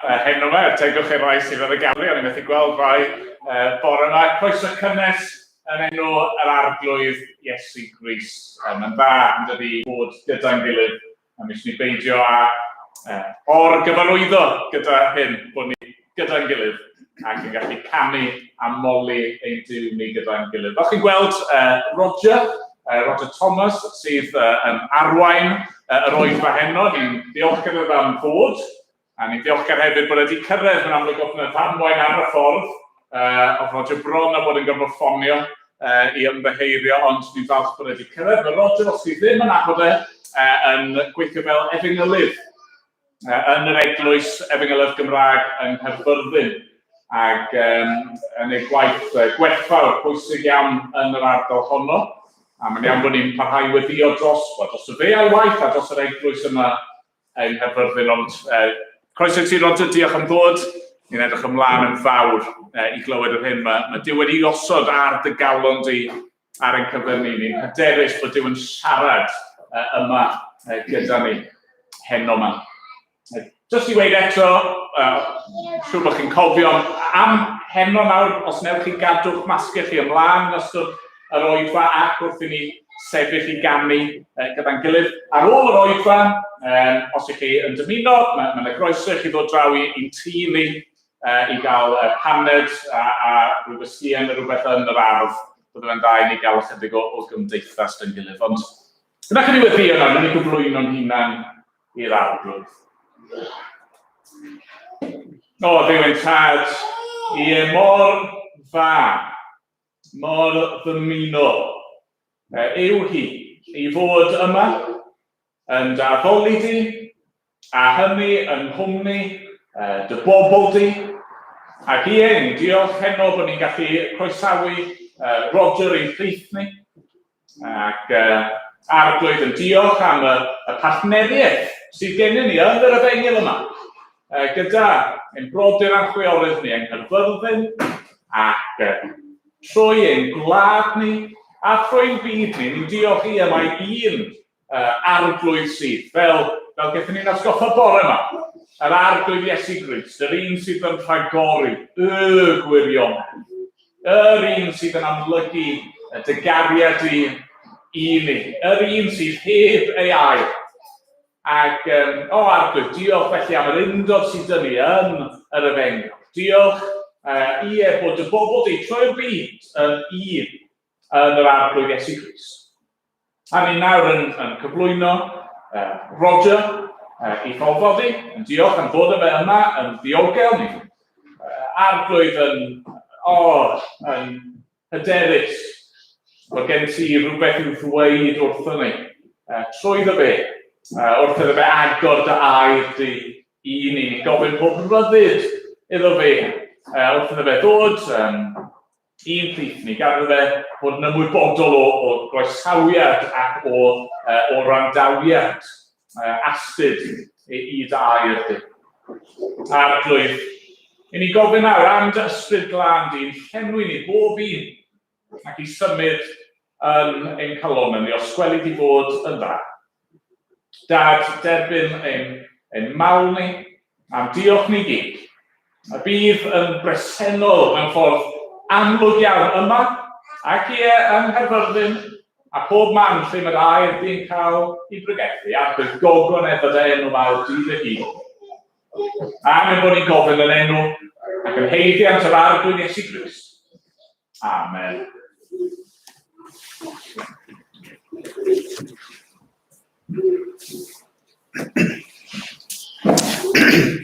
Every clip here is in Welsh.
Heno yma, er tegwch i'r rhai sydd ar y galeri, o'n i'n methu gweld rhai bore yma. Croeso cynnes yn enw yr Arglwydd Iesu Grist. Mae'n dda yn dydi bod gyda'n gilydd, a mi ni beidio â or-gyfarwyddo gyda hyn, bod ni gyda'n gilydd ac yn gallu canu a moli ein Duw ni gyda'n gilydd. Fel chi'n gweld, Roger, Roger Thomas, sydd yn arwain yr oedfa heno, ni'n ddiolchgar iddo am fod, a ni'n ddiolchgar hefyd bod e wedi cyrraedd, mae'n amlwg oedd yna ddamwain ar y ffordd, oedd Roger bron â bod yn gorfod ffonio i ymddiheurio, ond ni'n falch bod e wedi cyrraedd. Mae Roger, os chi ddim yn nabod e, yn gweithio fel efengylydd yn yr Eglwys Efengylydd Gymraeg yng Nghaerfyrddin ac um, yn ei gwaith gwerthfawr pwysig iawn yn yr ardal honno. A mae'n iawn bod ni'n parhau weddio dros, well, dros y fe a'i waith a dros yr eglwys yma yng Nghaerfyrddin. Ond croeso i ti, Roger, diolch am ddod. Ni'n edrych ymlaen yn fawr i glywed yr hyn mae, mae Duw wedi osod ar dy galon di ar ein cyfer ni. Ni'n hyderus bod Duw yn siarad yma gyda ni heno yma. Just i weud eto, siŵr bod chi'n cofio am heno nawr, os newch chi gadw'ch masgiau chi ymlaen yn ystod yr oedfa ac wrth i ni sefyll i ganu gyda'n gilydd. Ar ôl yr oedfa, os ych chi yn dymuno, mae yna groeso i chi ddod draw i'n tŷ ni i gael paned a, a rhyw fysgien neu rhywbeth yn yr ardd. Bydde fe'n dda i ni gael ychydig o, o gymdeithas dy'n gilydd. Ond dyna chi ni yna, ni'n gyflwyno'n hunan i'r arglwydd. O, Dduw ein tad, ie mor dda, mor ddymunol yw hi i fod yma yn dy addoli di, a hynny yng nghwmni dy bobl di. Ac ie, ni'n diolch heno bod ni'n gallu croesawu Roger i'n plith ni. Ac Arglwydd yn diolch am y, y partneriaeth sydd gennym ni yn yr efengyl yma, gyda ein brodyr a'n chwiorydd ni yng Nghaerfyrddin ac trwy ein gwlad ni a thrwy'n byd ni. Ni'n diolch i y mae un arglwydd sydd, fel, fel gaethon ni'n atgoffa bore yma, yr arglwydd Iesu Grist, yr un sydd yn rhagori y gwirionedd, yr un sydd yn amlygu y dy gariad di i ni, yr un sydd heb ei ail. Ac, um, o arglwydd, diolch felly am yr undod sydd dyn ni yn yr efengyl. Diolch, uh, ie, bod dy bobl di trwy'r byd yn un yn yr arglwydd Iesu Grist. A ni nawr yn, yn cyflwyno uh, Roger uh, i Folfoddi, yn diolch am fod yma yma yn ddiogel. Ni uh, arglwydd yn, oh, yn hyderus bod gen ti rhywbeth i'w ddweud wrthyn ni. Uh, trwy ddo fe, uh, wrth iddo fe agor dy air di i ni. Ni'n gofyn pob rhyddid iddo fe, uh, wrth iddo fe ddod, um, i'n plith ni, gad iddo fe fod yn ymwybodol o, o groesawiad ac o, uh, o randawiad uh, astud i, i dy air di. Arglwydd, i ni gofyn nawr am dy ysbryd glân di'n llenwi ni bob un ac i symud yn ein calonnau ni, os gweli di fod yn dda. Dad, derbyn ein, ein mawl ni, a'n diolch ni gyd. A bydd yn bresennol mewn ffordd amlwg iawn yma, ac ie, yng Nghaerfyrddin, a pob man lle mae'r air di'n cael ei bregethu, a bydd gogonedd dy enw mawr di dy hun. A mewn bod ni'n gofyn yn enw ac yn heiddiant yr Arglwydd Iesu Grist. Amen.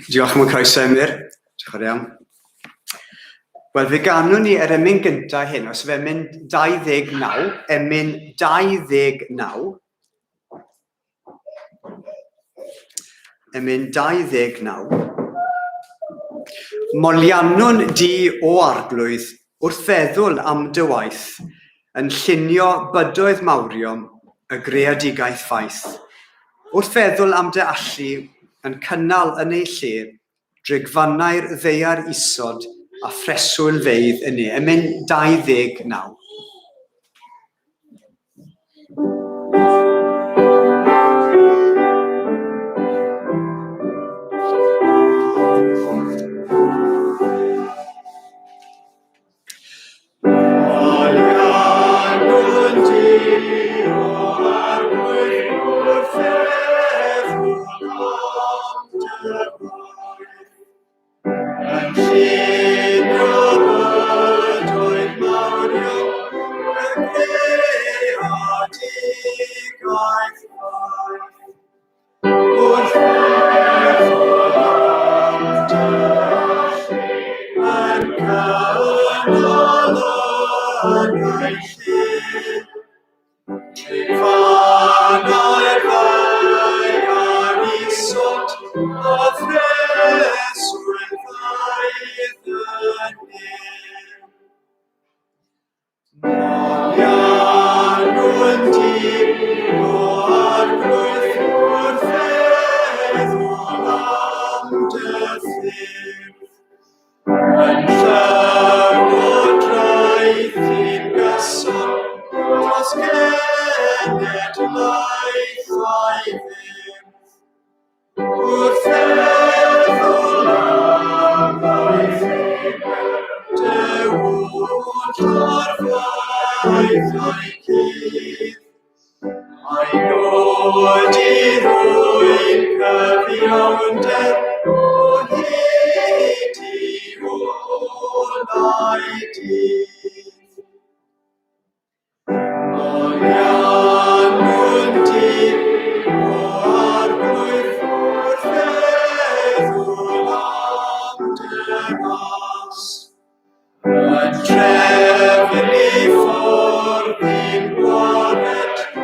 Diolch am y croeso, Emyr. Diolch yn iawn. Wel, fe ganwn ni yr emyn gyntaf hyn, os fe emyn 29, emyn 29. Emyn 29. Moliannwn di, o Arglwydd, wrth feddwl am dy waith, yn llunio bydoedd mawrion y greadigaeth faith. Wrth feddwl am dy allu yn cynnal yn ei lle drigfannau'r ddaear isod a phreswylfeydd y ne. Emyn 29. Yn llunio bydoedd mawrion y greadigaeth faith. Wrth feddwl am dy allu yn cynnal yn ei lle. Trigfanau'r ddaear isod a phreswylfeydd y nef. Moliannwn di, o Arglwydd, wrth feddwl am dy ffyrdd. Yn llywodraethu'n gyson dros genedlaethau fydd. Wrth feddwl am ddoethineb dy holl arfaethau cudd, A'i nod i ddwyn cyfiawnder o hyd i olau dydd. Moliannwn di, o Arglwydd, wrth feddwl am dy ras. Yn trefnu ffordd i'n gwared o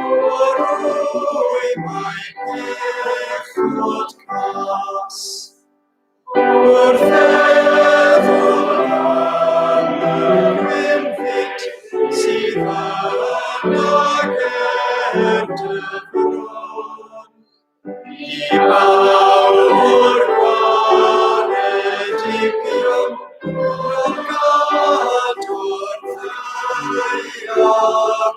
rwymau pechod cas. Wrth feddwl am y gwynfyd sydd yn ag er dy fron, I bawb o'r gwaredigion o'r gadw'r ddaear hon.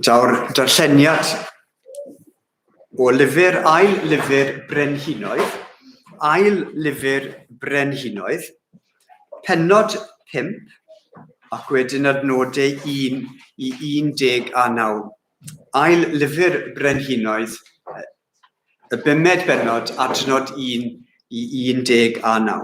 Daw'r darlleniad O lyfr ail lyfr Brenhinoedd, ail lyfr Brenhinoedd, pennod 5, ac wedyn adnodau 1 i 19. Ail lyfr Brenhinoedd, y bumed bennod, adnod 1 i 19.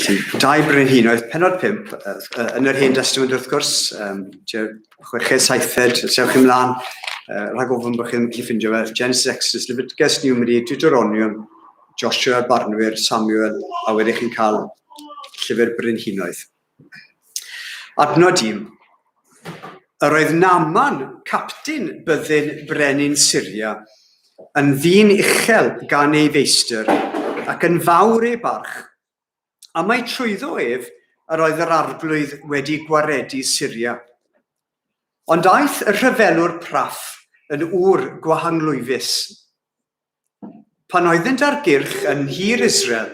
Felly, dau brenhinoedd, penod 5, yn yr Hen Testament wrth gwrs, um, chweched, saithfed, sewch chi mlaen, rhag ofn bod chi'n gallu ffindio fe, Genesis, Exodus, Leviticus, Numeri, Deuteronomium, Joshua, Barnwyr, Samuel, a wedyn chi'n cael llyfr brenhinoedd. Adnod 1. Yr oedd Naaman, capten byddin brenin Syria, yn ddyn uchel gan ei feistr, ac yn fawr ei barch, a mai trwyddo ef yr oedd yr arglwydd wedi gwaredu Syria. Ond aeth y rhyfelwr praff yn ŵr gwahanglwyfus. Pan oeddynt ar gyrch yn nhir Israel,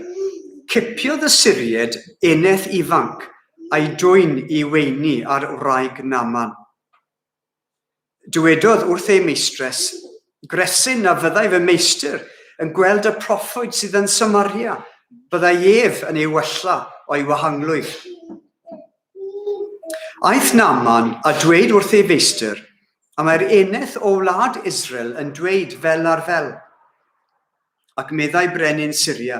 cipiodd y Syriaid eneth ifanc a'i dwyn i weini ar wraig Naaman. Dywedodd wrth ei meistres, Gresyn na fyddai fy meistr yn gweld y proffwyd sydd yn Samaria, byddai ef yn ei wella o'i wahanglwyf. Aeth Naaman a dweud wrth ei feistr, A mae'r eneth o wlad Israel yn dweud fel ar fel. Ac meddai brenin Syria,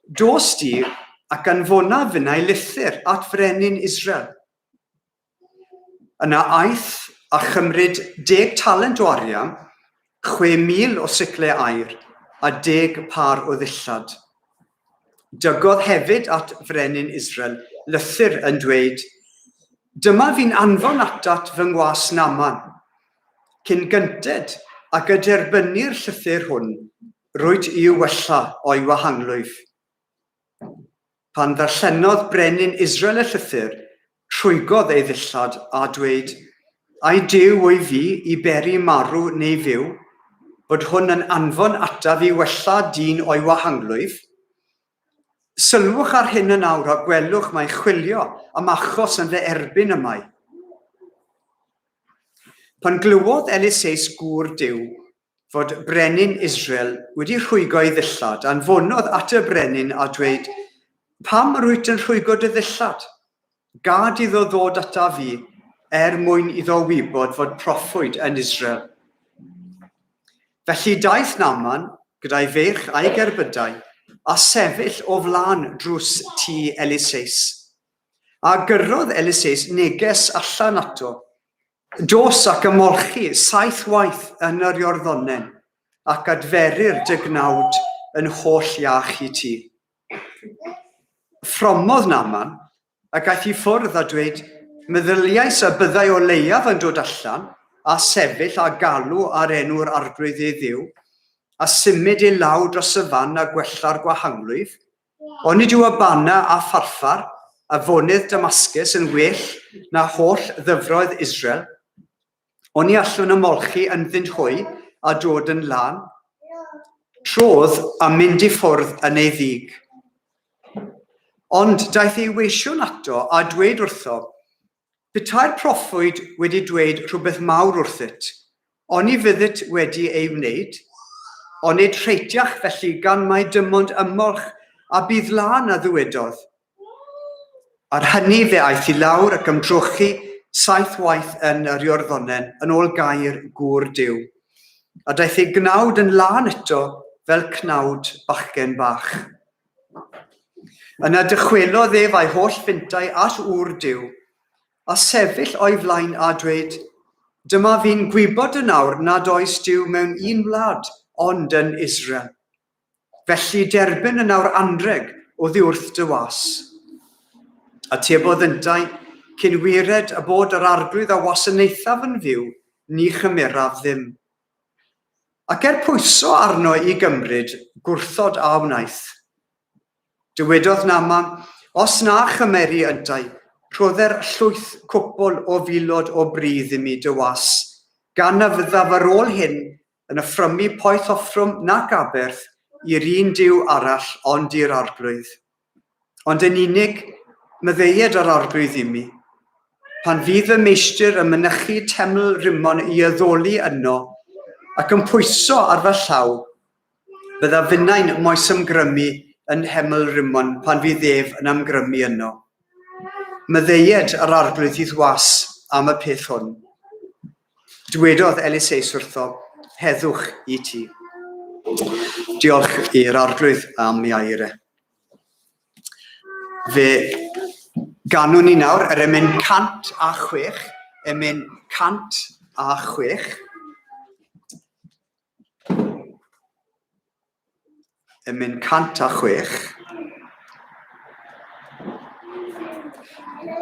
Dos di ac anfona finnau lythyr at frenin Israel. Yna aeth a chymryd deg talent o arian, 6,000 o siclau aur, a deg pâr o ddillad. Dygodd hefyd at frenin Israel lythyr yn dweud, Dyma fi'n anfon atat fy ngwas Naaman. Cyn gynted ag y derbynnir llythyr hwn, rwyt i'w wella o'i wahanglwyf. Pan ddarllenodd brenin Israel y llythyr, rhwygodd ei ddillad a dweud, Ai Duw wyf fi i beri marw neu fyw, bod hwn yn anfon ataf i wella dyn o'i wahanglwyf? Sylwch ar hyn yn awr a gwelwch mai chwilio am achos yn fy erbyn y mae. Pan glywodd Eliseus gŵr Duw, fod brenin Israel wedi rhwygo ei ddillad, anfonodd at y brenin a dweud, Pam rwyt yn rhwygo dy ddillad? Gad iddo ddod ata fi, er mwyn iddo wybod fod proffwyd yn Israel. Felly daeth Naaman gyda'i feirch a'i gerbydau, a sefyll o flaen drws tŷ Eliseus. A gyrrodd Eliseus neges allan ato, Dos ac ymolchi saith waith yn yr Iorddonen, ac adferir dy gnawd yn holl iach i ti. Ffromodd Naaman, ac aeth i ffwrdd a dweud, Meddyliais y byddai o leiaf yn dod allan, a sefyll a galw ar enw'r Arglwydd ei Dduw, a symud ei law dros y fan a gwella'r gwahanglwyf. Onid yw Abana a Pharfar, afonydd Damascus, yn well na holl ddyfroedd Israel? Oni allwn ymolchi ynddynt hwy a dod yn lân? Trodd a mynd i ffwrdd yn ei ddig. Ond daeth ei weision ato a dweud wrtho, Petai'r proffwyd wedi dweud rhywbeth mawr wrthyt, oni fyddit wedi ei wneud? Onid rheitiach felly gan mai dim ond ymolch a bydd lân a ddywedodd? Ar hynny fe aeth i lawr ac ymdrochi saith waith yn yr Iorddonen yn ôl gair gŵr Duw, a daeth ei gnawd yn lân eto fel cnawd bachgen bach. Yna dychwelodd ef a'i holl fintai at ŵr Duw, a sefyll o'i flaen a dweud, Dyma fi'n gwybod yn awr nad oes Duw mewn un wlad ond yn Israel. Felly derbyn yn awr anrheg oddi wrth dy was. Atebodd yntau, Cyn wired y bod yr arglwydd a wasanaethaf yn fyw, ni chymeraf ddim. Ac er pwyso arno i gymryd, gwrthod a wnaeth. Dywedodd Naaman, Os na chymeri yntau, rhodder llwyth cwpl o filod o bridd i mi, dy was, gan na fyddaf ar ôl hyn yn offrymu poeth offrwm nac aberth i'r un duw arall ond i'r Arglwydd. Ond yn unig, maddeued yr Arglwydd imi. Pan fydd fy meistr yn mynychu teml Rimmon i addoli yno, ac yn pwyso ar fy llaw, byddaf finnau'n moesymgrymu yn nheml Rimmon pan fydd ef yn amgrymu yno. Maddeued yr Arglwydd i'th was am y peth hwn. Dywedodd Eliseus wrtho, Heddwch i ti. Diolch i'r Arglwydd am ei air e. Fe ganwn ni nawr yr emyn 106, emyn 106. Emyn 106.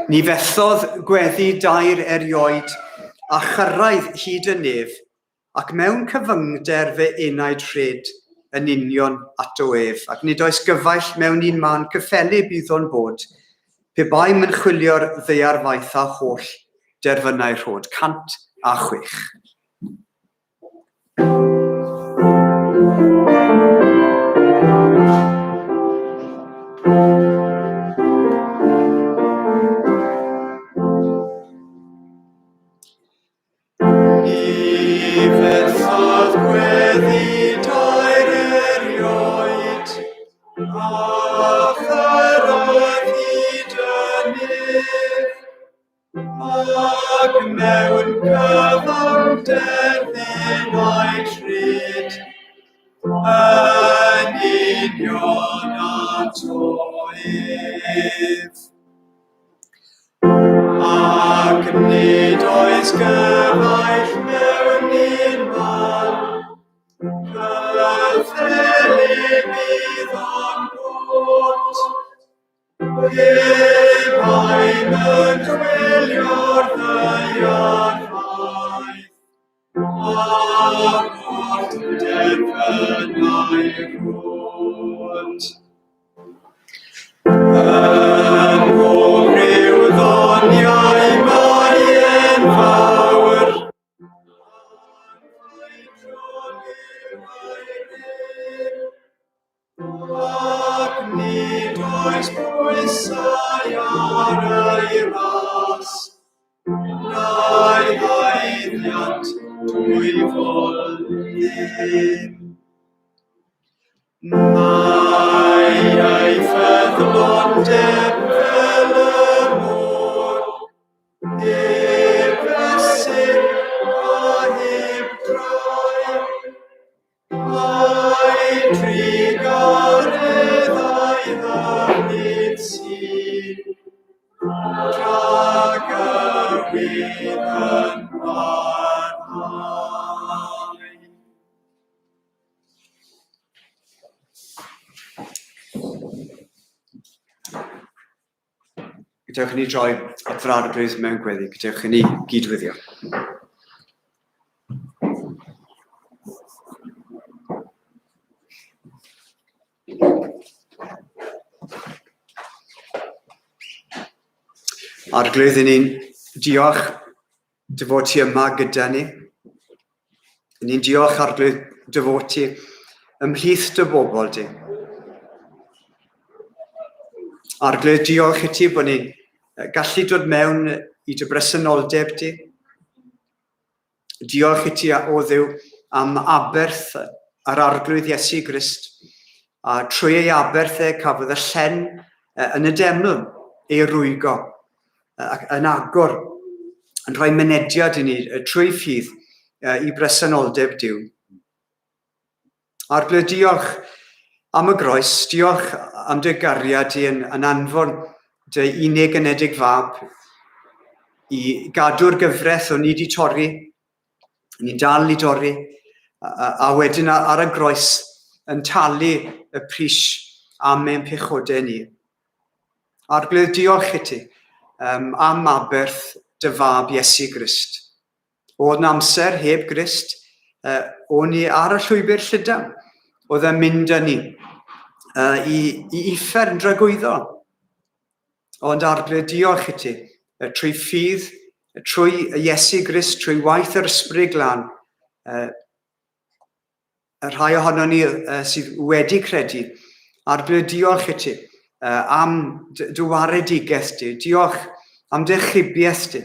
Ni fethodd gweddi dair erioed a chyrraedd hyd y nef, ac mewn cyfyngder fe enaid rhed yn union ato ef, ac nid oes gyfaill mewn un man cyffelyb iddo'n bod, pe baem yn chwilio'r ddaear faith a holl derfynau rhod. 106. Ni fethodd gweddi dair erioed, a chyrraedd hyd y nef. Ac mewn cyfyngder ddinaid rhyd, yn union ato ef. Ac nid oes gyfaill mewn un man, cyffelyb iddo'n bod. Pe baem yn chwilio'r ddaear faith, a holl derfynau rhwyd. Ym mhob rhyw ddoniau mae e'n fawr, Ac nid oes pwysau ar ei ras, na'i haeddiant dwyfol ddim. Mae ei ffyddlondeb fel y môr, heb fesur a heb droi. Mae trugareddau hyfryd sydd tragywydd yn parhau. Gadewch i ni droi at yr Arglwydd mewn gweddi. Gadewch i ni gydweddio. Arglwydd, i ni'n diolch dy fod ti yma gyda ni. Ni'n diolch Arglwydd dy fod ti ymhlith dy bobl di. Arglwydd, diolch i ti bod ni'n gallu dod mewn i dy bresenoldeb di. Diolch i ti, o Dduw, am aberth yr Arglwydd Iesu Grist. A trwy ei aberth e cafodd y llen yn y deml ei rwygo ac yn agor, yn rhoi mynediad i ni trwy ffydd i bresenoldeb Duw. Arglwydd, diolch am y groes, diolch am dy gariad di yn, yn anfon dy unig anedig fab i gadw'r gyfraith o'n ni di torri, ni'n dal i dorri, a, a wedyn ar y groes yn talu y pris am ein pechodau ni. Arglwydd, diolch i ti um, am aberth dy fab Iesu Grist. Oedd 'na amser heb Grist, uh, o'n i ar y llwybr llydan, oedd yn mynd â ni uh, i, i uffern dragwyddol. Ond Arglwydd, diolch i ti, uh, trwy ffydd, trwy Iesu Grist, trwy waith yr Ysbryd Glân, uh, y rhai ohonon ni sydd wedi credu, Arglwydd, diolch i ti am dy waredigaeth di, diolch am dy achubiaeth di.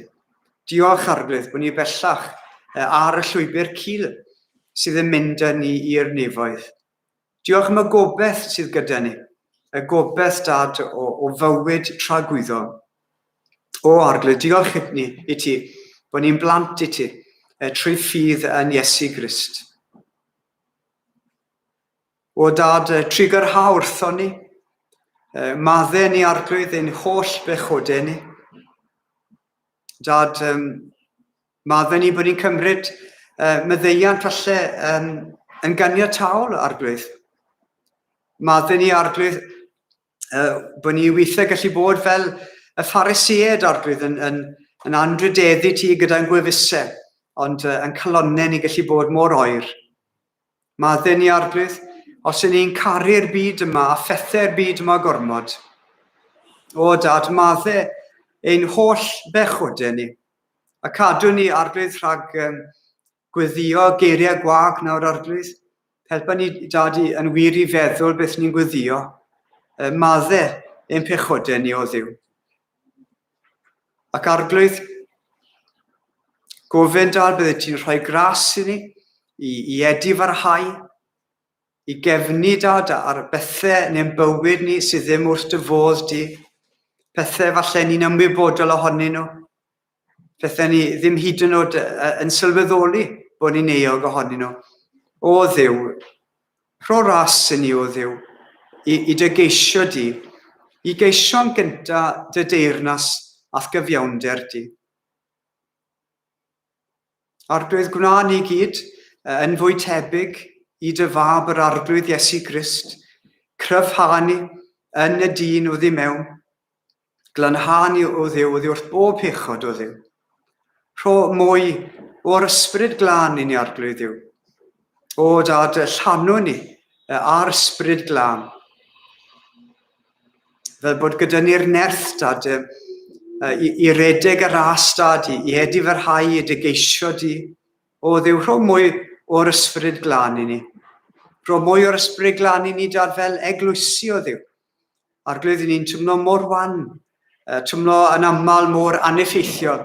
Diolch, Arglwydd, bod ni bellach ar y llwybr cul sydd yn mynd â ni i'r nefoedd. Diolch am y gobeith sydd gyda ni, y gobeith, Dad, o, o fywyd tragwyddol. O, Arglwydd, diolch i, ni, i ti, bod ni'n blant i ti, trwy ffydd yn Iesu Grist. O, Dad, trugarha wrthon ni, madde ni, Arglwydd, ein holl bechodau ni. Dad, um, madde ni bod ni'n cymryd uh, maddeuant falle um, yn ganiataol, Arglwydd. Madde ni, Arglwydd, uh, bod ni weithiau gallu bod fel y Phariseaid, Arglwydd, yn, yn, yn anrhydeddu ti gyda'n gwefusau, ond uh, yn calonnau ni gallu bod mor oer. Madde ni, Arglwydd, os y'n ni'n caru'r byd yma a phethau'r byd yma gormod. O, Dad, madde ein holl bechodau ni. A cadw ni, Arglwydd, rhag um, gweddio geiriau gwag nawr, Arglwydd. Helpa ni, Dad, i, yn wir i feddwl beth ni'n gweddio. Madde ein pechodau ni, o Dduw. Ac Arglwydd, gofyn dal bydde ti'n rhoi gras i ni, i, i edifarhau, i gefnu dad ar bethau neu'n bywyd ni sydd ddim wrth dy fodd di, pethau falle ni'n ymwybodol ohonyn nhw, Pethau ni ddim hyd yn oed yn sylweddoli bod ni'n euog ohonyn nhw. O Dduw, rho ras i ni, o Dduw, i, i dy geisio di, i geisio'n gynta dy deyrnas a'th gyfiawnder di. Arglwydd, gwna ni gyd yn fwy tebyg i dy fab yr Arglwydd Iesu Grist, cryfha ni yn y dyn oddi mewn, Glanha ni, o Dduw, oddi wrth bob pechod, o Dduw. Rho mwy o'r ysbryd glân i ni, Arglwydd Dduw. O Dad, llanw ni a'r ysbryd glân. Fel bod gyda ni'r nerth, Dad, i, i redeg y ras, Dad, i, i edifarhau, i dy geisio di. O Dduw, rho mwy o'r ysbryd glân i ni. Rho mwy o'r ysbryd glân i ni, Dad, fel eglwysi, o Dduw. Arglwydd, i ni'n twmlo mor wan, twmlo yn aml mor aneffeithiol.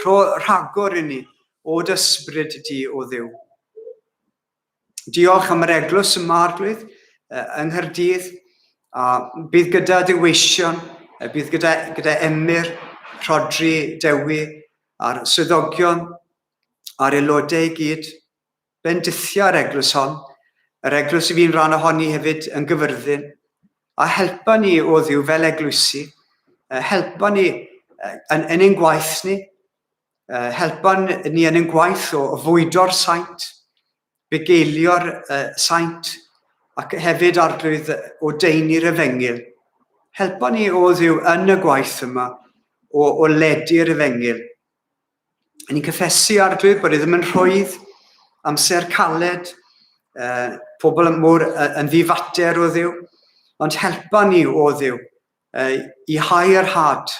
Rho rhagor i ni o dy ysbryd di, o Dduw. Diolch am yr eglwys yma, Arglwydd, yng Nghaerdydd, a bydd gyda dy weision, bydd gyda, gyda Emyr, Rhodri, Dewi, a'r swyddogion, a'r aelodau i gyd. Bendithia'r eglwys hon, yr eglwys i fi'n rhan ohoni hefyd yn Gyfyrddin, a helpa ni o Dduw fel eglwysi, helpa ni yn, yn ein gwaith ni, helpa ni yn ein gwaith o fwydo'r saint, bugeilio'r saint, ac hefyd Arglwydd o deini'r efengyl. Helpa ni o Dduw yn y gwaith yma o, o ledu'r efengyl. Ni'n cyffesu Arglwydd bod e ddim yn rhwydd, amser caled, pobl yn mor yn ddifater o Dduw, ond helpa ni o Dduw i hau'r had,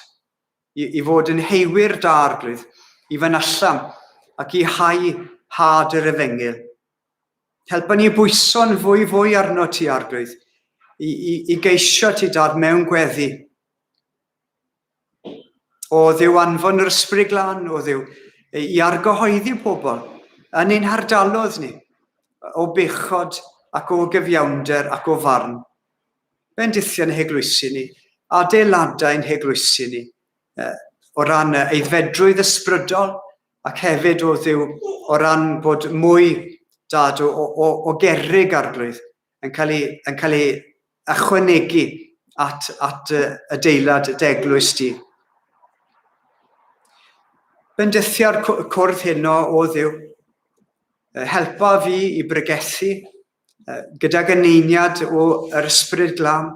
i, i fod yn heiwyr da Arglwydd, i fynd allan ac i hau had yr efengyl. Helpa ni bwyso'n fwy fwy arno ti, Arglwydd, i, i, i geisio ti dad mewn gweddi. O Dduw, anfon yr Ysbryd Glân, o Dduw, i argyhoeddi pobl yn ein hardalodd ni o bechod ac o gyfiawnder ac o farn. Bendithion heglwysi ni, adeiladau'n heglwysi ni, o ran aeddfedrwydd ysbrydol ac hefyd o Dduw o ran bod mwy dad o, o, o gerrig arglwydd yn cael ei, yn cael ei ychwanegu at, at adeilad dy eglwys di. Bendithia'r cwrdd heno o Dduw. Helpa fi i bregethu gydag eneiniad o yr Ysbryd Glân.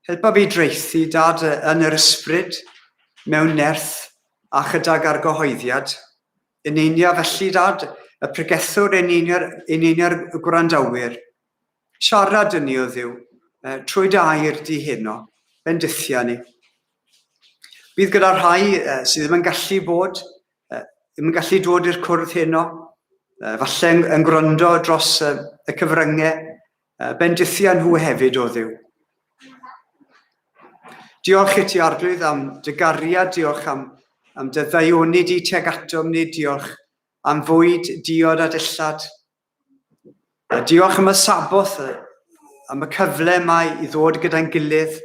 Helpa fi draethu dad yn yr ysbryd, mewn nerth a chydag argyhoeddiad. Eneinia felly dad, y pregethwr eneinia'r, eneinia'r gwrandawyr. Siarad yn ni o Dduw, trwy dy air di heno, bendithia ni. Bydd gyda rhai sydd ddim yn gallu bod, ddim yn gallu dod i'r cwrdd heno, falle yn, yn gwrando dros y cyfryngau, Bendithia nhw hefyd, o Dduw. Diolch i ti, Arglwydd, am dy gariad, diolch am, am dy ddaioni di tuag atom ni, diolch am fwyd, diod a dillad. A diolch am y Saboth, am y cyfle mae i ddod gyda'n gilydd.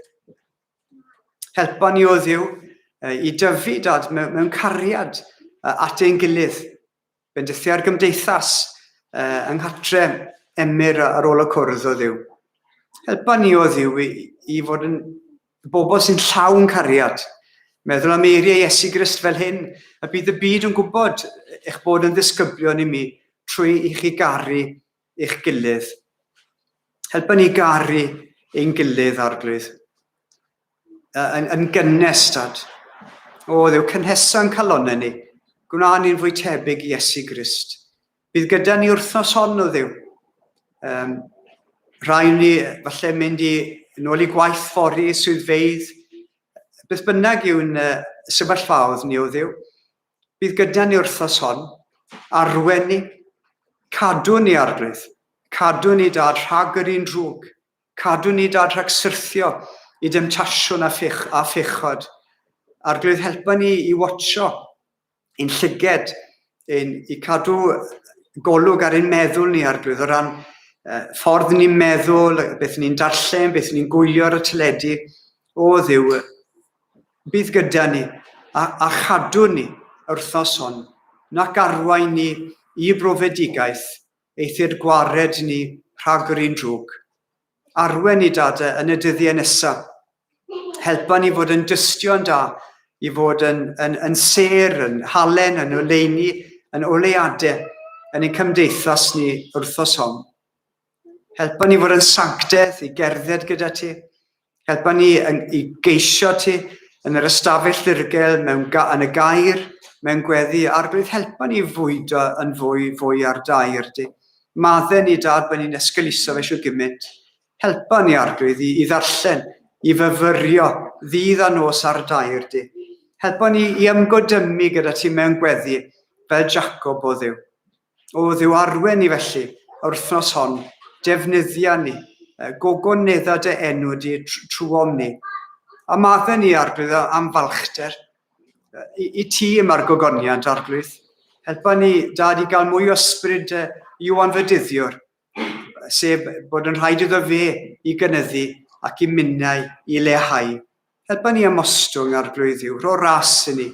Helpa ni o Dduw i dyfu, Dad, mewn, mewn cariad at ein gilydd. Bendithia'r gymdeithas yng nghartre Emyr ar ôl y cwrdd o Dduw. Helpa ni o Dduw i, i fod yn bobl sy'n llawn cariad. Meddwl am eiriau Iesu Grist fel hyn, y bydd y byd yn gwybod eich bod yn ddisgyblion i mi trwy i chi garu eich gilydd. Helpa ni garu ein gilydd, Arglwydd. yn, yn gynnes, Dad. O, Dduw, cynhesa'n calonnau ni. Gwna ni'n fwy tebyg i Iesu Grist. Bydd gyda ni wrthnos hon, o Dduw. Um, rhai ni falle mynd i nôl i gwaith fori, swyddfeydd, beth bynnag yw'n uh, sefyllfaoedd ni, o Dduw. Bydd gyda ni wrthnos hon, arwen ni, cadw ni, Arglwydd, cadw ni, Dad, rhag yr un drwg. Cadw ni, Dad, rhag syrthio i demtasiwn a, phech, a phechod. Arglwydd, helpa ni i watcho ein llyged, ein, i cadw golwg ar ein meddwl ni, Arglwydd, o ran eh, ffordd ni'n meddwl, beth ni'n darllen, beth ni'n gwylio ar y teledu. O Dduw, bydd gyda ni a, a chadw ni yr wythnos hon, nac arwain ni i brofedigaeth, Eithr gwared ni rhag yr un drwg. Arwen ni, Dad, yn y dyddiau nesaf. Helpa ni fod yn dystion da, i fod yn, yn, yn sêr, yn halen, yn oleuni, yn oleuadau yn ein cymdeithas ni wrthos hon. Helpa ni fod yn sanctedd i gerdded gyda ti. Helpa ni i geisio ti yn yr ystafell ddirgel, mewn, yn y gair, mewn gweddi. Arglwydd, helpa ni fwydo yn fwy, fwy ar dair di. Madde ni, Dad, bod ni'n esgeuluso fe siw gymaint. Helpa ni, Arglwydd, i, i ddarllen, i fyfyrio ddydd a nos ar dair di. Helpa ni i ymgodymu gyda ti mewn gweddi, fel Jacob o Dduw. O Dduw, arwen ni felly, yr wythnos hon, defnyddia ni, gogonedda dy enw di trwom ni. A madde ni, Arglwydd, am falchder. I, i ti y mae'r gogoniant, Arglwydd. Helpa ni, Dad, i gael mwy o ysbryd Iwan Fedyddiwr, sef bod yn rhaid iddo fe i gynyddu ac i minnau i leihau. Helpa ni ymostwng, Arglwydd Dduw. Rho ras i ni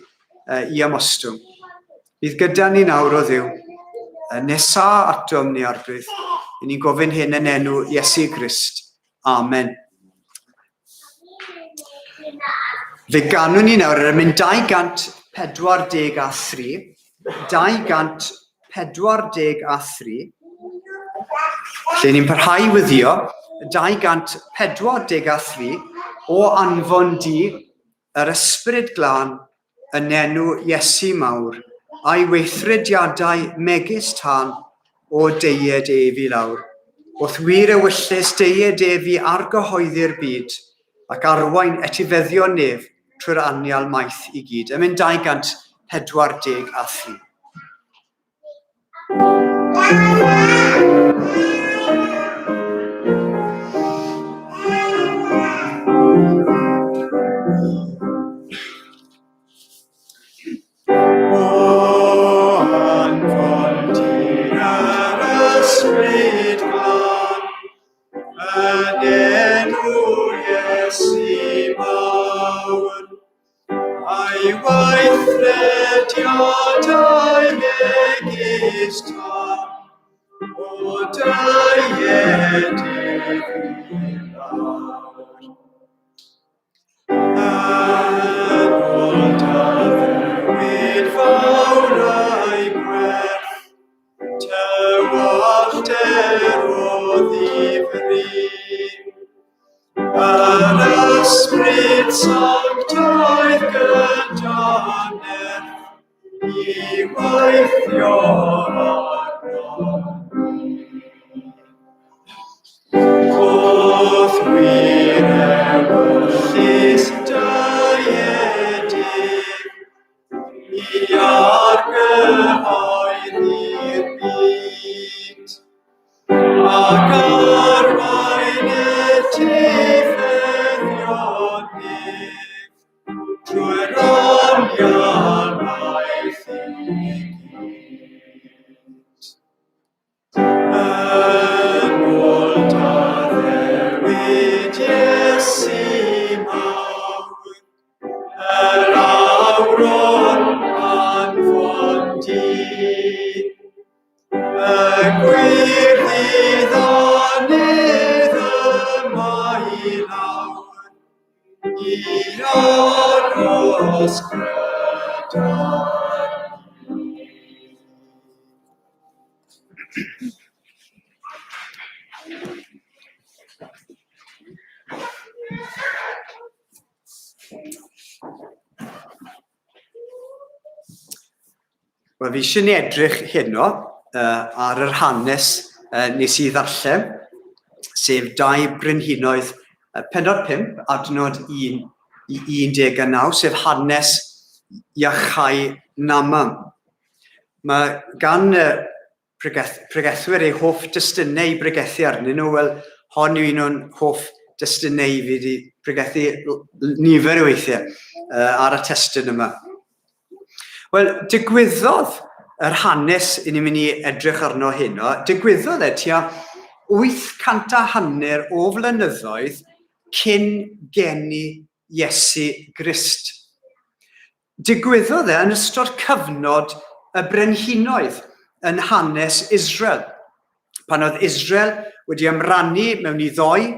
i ymostwng. Bydd gyda ni nawr o Dduw. Nesa atom ni, Arglwydd. I ni'n gofyn hyn yn enw Iesu Grist. Amen. Fe ganwn ni nawr yr emyn 243, 243, lle ni'n parhau i wyddio, 243, o anfon di yr ysbryd glân yn enw Iesu mawr, a'i weithrediadau megis tân o deued ef i lawr. Wrth wir ewyllys deued ef i argyhoeddi'r byd, ac arwain etifeddion nef trwy'r anial maith i gyd. Emyn 243. O anfon ti yr ysbryd glân, yn enw Iesu mawr, a'i weithrediadau megis tân, o deued ef i lawr. Yn ôl d'addewid fawr a'i gwerth, tywallter o ddifri. Yr Ysbryd Sanctaidd gyda nerth i weithio arnom ni. Wrth wir ewyllys deuedig, i argyhoeddi'r byd. Ac arwain etifeddion nef trwy'r anial maith i gyd. Yn ôl d'addewid Iesu mawr, yr awron anfon di. Y gwir ddiddanydd yma i lawr, i aros gyda ni. Wel, fi eisiau ni edrych heno ar yr hanes nes i ddarllen, sef dau brenhinoedd penod 5, adnod 1 i 19, sef hanes iachau Naman. Mae gan y pregeth, pregethwyr eu hoff destunau i bregethu arnyn nhw, wel, hon yw un o'n hoff destunau i fi wedi pregethu nifer o weithiau ar y testun yma. Wel, digwyddodd yr hanes i ni'n mynd i edrych arno heno, digwyddodd e tua 850 o flynyddoedd cyn geni Iesu Grist. Digwyddodd e yn ystod cyfnod y brenhinoedd yn hanes Israel, pan oedd Israel wedi ymrannu mewn i ddoi,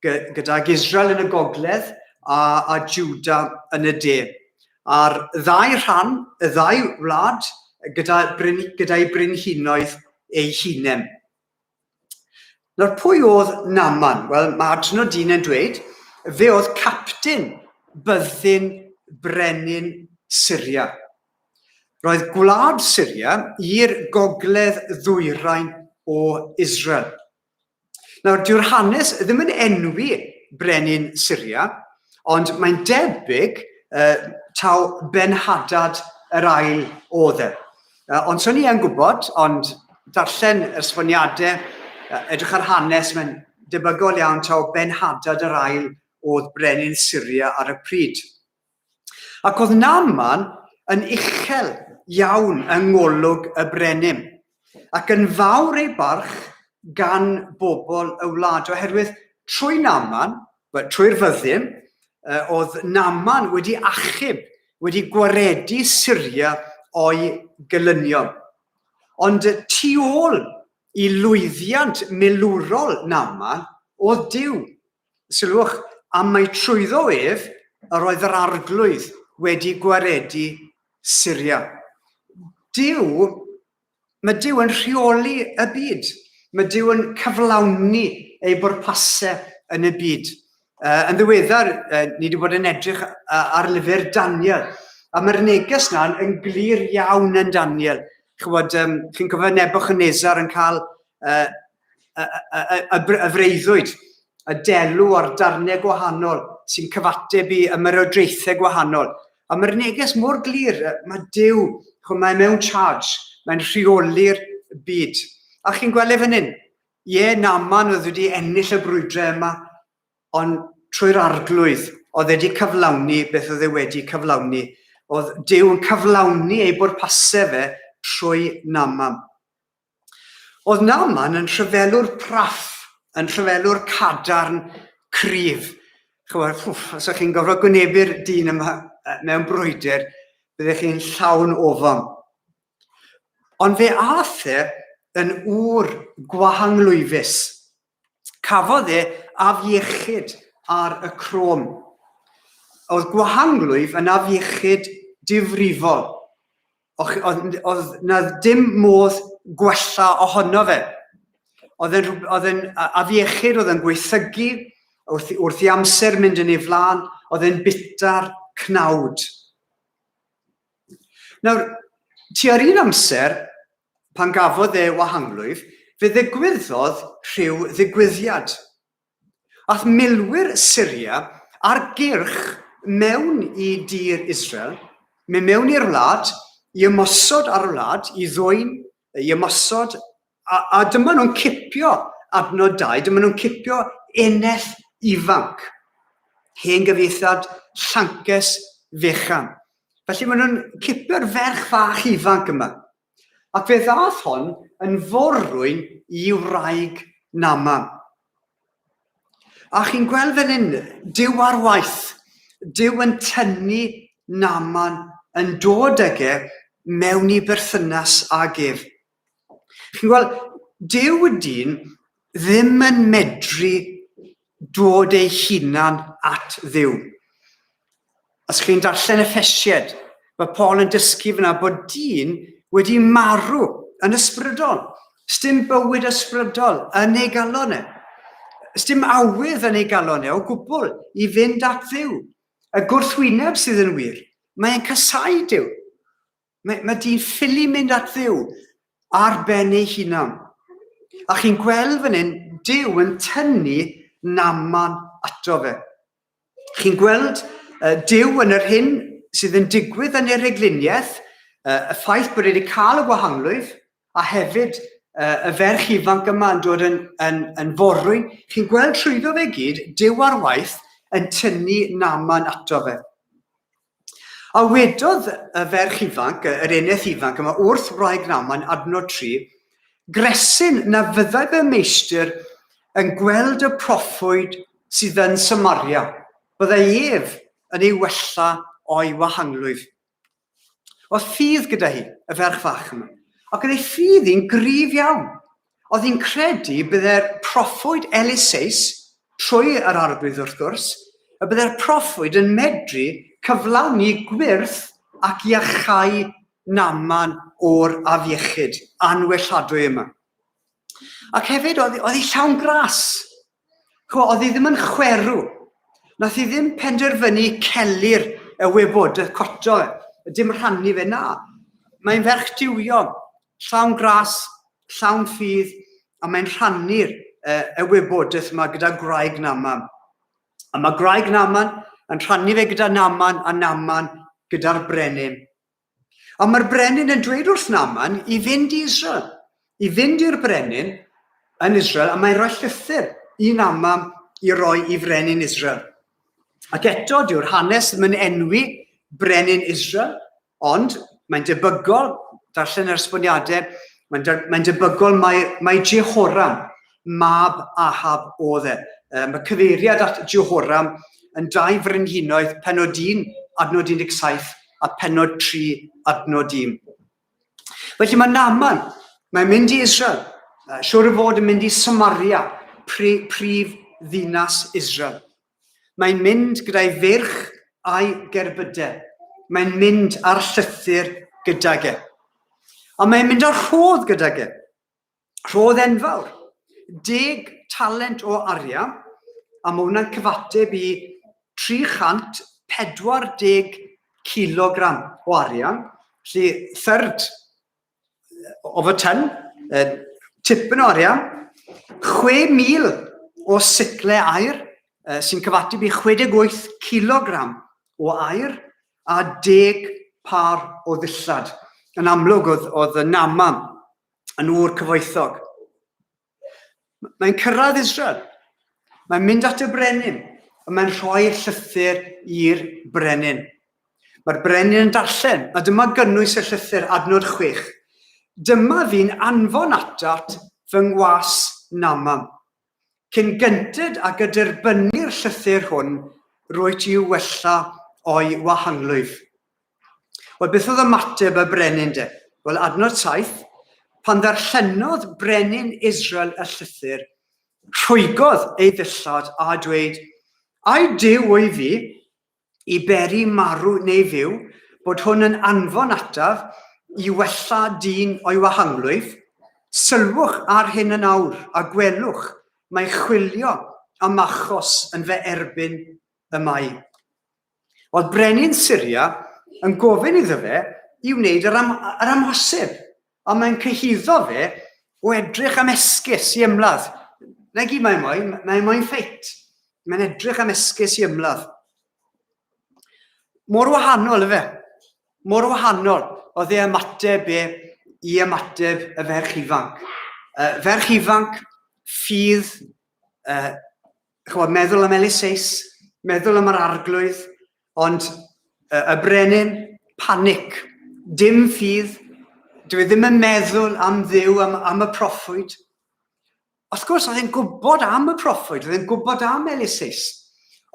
gydag Israel yn y gogledd a, a Juda yn y de. A'r ddau rhan, y ddau wlad, gyda, bryn, gyda'i brenhinoedd eu hunain. Nawr, pwy oedd Naman? Wel, mae adnod un yn dweud, fe oedd capten byddin brenin Syria. Roedd gwlad Syria i'r gogledd ddwyrain o Israel. Nawr, dyw'r hanes ddim yn enwi brenin Syria, ond mae'n debyg uh, taw Ben-Hadad yr ail oedd e. Uh, ond so ni yn gwybod, ond darllen yr esboniadau, uh, edrych ar hanes, mae'n debygol iawn taw Ben-Hadad yr ail oedd brenin Syria ar y pryd. Ac oedd Naaman yn uchel iawn yng ngolwg y brenin, ac yn fawr ei barch gan bobl y wlad, oherwydd trwy Naaman, trwy'r fyddin, oedd Naaman wedi achub, wedi gwaredu Syria o'i gelynion. Ond tu ôl i lwyddiant milwrol Naaman oedd Duw. Sylwch, am mai trwyddo ef yr oedd yr Arglwydd wedi gwaredu Syria. Duw, mae Duw yn rheoli y byd. Mae Duw yn cyflawni ei bwrpasau yn y byd. Uh, yn ddiweddar, uh, ni wedi bod yn edrych ar lyfr Daniel, a mae'r neges yna yn glir iawn yn Daniel. Chybod, um, chi'n cofio Nebuchadnezzar yn cael uh, y, y, y, y, y freuddwyd, y delw a'r darnau gwahanol sy'n cyfateb i ymerodraethau gwahanol. A mae'r neges mor glir, mae Duw, chwa, mae mewn charge, mae'n rheoli'r byd. A chi'n gweld e fan hyn, ie, Naman oedd wedi ennill y brwydrau yma, ond trwy'r arglwydd oedd wedi cyflawni beth oedd e wedi cyflawni. Oedd Duw yn cyflawni ei bwrpasau fe trwy Naman. Oedd Naaman yn rhyfelwr praff, yn rhyfelwr cadarn, cryf. Chymod, wff, os ydych chi'n gorfod gwynebu'r dyn yma mewn brwydr, byddech chi'n llawn ofon. Ond fe ath e yn ŵr gwahanglwyfus. Cafodd e afiechyd ar y crôm. Oedd gwahanglwyf yn afiechyd difrifol. Oedd, oedd na dim modd gwella ohono fe. Oedd e'n, oedd e'n afiechyd, oedd e'n gweithygu, wrth, wrth i amser mynd yn ei flaen, oedd e'n bita'r cnawd. Nawr, tua'r un amser, pan gafodd e wahanglwyf, fe ddigwyddodd rhyw ddigwyddiad. Ath milwyr Syria ar gyrch mewn i dir Israel, mynd mewn i'r wlad, i ymosod ar y wlad, i ddwyn, i ymosod, a, a dyma nhw'n cipio adnod 2, dyma nhw'n cipio eneth ifanc, hen gyfieithiad llances fechan. Felly maen nhw'n cipio'r ferch fach ifanc yma. Ac fe ddath hon yn forwyn i wraig Naman. A chi'n gweld fan hyn, Duw ar waith. Duw yn tynnu Naman yn dod ag e mewn i berthynas ag ef. Chi'n gweld, Duw y dyn ddim yn medru dod ei hunan at Dduw. Os chi'n darllen Effesied, mae Paul yn dysgu fyna bod dyn wedi marw yn ysbrydol. Sdim bywyd ysbrydol yn ei galon e. Sdim awydd yn ei galon e o gwbl i fynd at Dduw. Y gwrthwyneb sydd yn wir. Mae'n casau Duw. Mae, mae dyn ffili mynd at Dduw ar ben ei hunan. A chi'n gweld fan hyn, Duw yn tynnu Naman ato fe. Chi'n gweld uh, Duw yn yr hyn sydd yn digwydd yn ei regluniaeth, uh, y ffaith bod wedi cael y gwahanglwyf, a hefyd uh, y ferch ifanc yma yn dod yn, yn, yn forwyn. Chi'n gweld trwyddo fe gyd, Duw ar waith yn tynnu Naman ato fe. A wedodd y ferch ifanc, yr eneth ifanc yma, wrth wraig Naaman, adnod 3, Gresyn na fyddai fy meistr yn gweld y proffwyd sydd yn Samaria, byddai ef yn ei wella o'i wahanglwyf. Oedd ffydd gyda hi, y ferch fach yma. Ac oedd ei ffydd hi'n gryf iawn. Oedd hi'n credu bydde'r proffwyd Eliseus, trwy yr arglwydd wrth gwrs, y bydde'r proffwyd yn medru cyflawni gwyrth ac iachau Naman o'r afiechyd anwelladwy yma. Ac hefyd, oedd, oedd hi llawn gras. Chwa, oedd hi ddim yn chwerw. Nath hi ddim penderfynu celu'r y wybodaeth coto, dim rhannu fe, na. Mae'n ferch duwiol, llawn gras, llawn ffydd, a mae'n rhannu'r uh, y wybodaeth yma gyda gwraig Naman. A mae gwraig Naman yn rhannu fe gyda Naman a Naman gyda'r brenin. A mae'r brenin yn dweud wrth Naman i fynd i Israel, i fynd i'r brenin yn Israel, a mae'n rhoi llythyr i Naman i roi i frenin Israel. Ac eto, dyw'r hanes ddim yn enwi brenin Israel, Ond Mae'n debygol, darllen yr esboniadau, mae'n de, mae debygol mai, mai Jehoram, mab Ahab oedd e. Mae cyfeiriad at Jehoram yn dau frenhinoedd penod 1, adnod 17 a penod 3, adnod 1. Felly mae Naaman, mae'n mynd i Israel, siwr o fod yn mynd i Samaria, prif ddinas Israel. Mae'n mynd gyda'i feirch a'i gerbydau. Mae'n mynd â'r llythyr gydag e. A mae'n mynd â'r rhodd gydag e. Rhodd enfawr. 10 talent o arian, a mae hwnna'n cyfateb i 340 kilogram o arian, felly third of a ton, tipyn o arian, 6,000 o sicle aur, sy'n cyfateb i 68 kilogram o aur, a 10 par o ddillad. Yn amlwg oedd, oedd y Naman yn ŵr cyfoethog. Mae'n cyrraedd Israel. Mae'n mynd at y brenin, a mae'n rhoi'r llythyr i'r brenin. Mae'r brenin yn darllen, a dyma gynnwys y llythyr adnod 6. Dyma fi'n anfon atat fy ngwas Naman. Cyn gynted ag y derbynnir llythyr hwn, rwyt i'w wella o'i wahanglwyf. Wel, beth oedd ymateb y brenin de? Wel, adnod 7, pan ddarllenodd brenin Israel y llythyr, rhwygodd ei ddillad a dweud, Ai Duw wyf fi, i beri marw neu fyw, bod hwn yn anfon ataf i wella dyn o'i wahanglwyf? Sylwch ar hyn yn awr, a gwelwch, mae chwilio am achos yn fy erbyn y mae. Oedd brenin Syria yn gofyn iddo fe i wneud yr, am, yr amhosib, a mae'n cyhuddo fe o edrych am esgus i ymladd. Na gyd mae'n moyn, mae'n moyn ffeit. Mae'n edrych am esgus i ymladd. Mor wahanol efe. Mor wahanol oedd ei ymateb e i ymateb y ferch ifanc. Ferch ifanc, ffydd, chymod, meddwl am Eliseus, meddwl am yr arglwydd, ond y, y brenin, panic, dim ffydd, dwi e ddim yn meddwl am Dduw, am, am y proffwyd. Wrth gwrs, oedd e'n gwybod am y proffwyd, oedd e'n gwybod am Eliseus.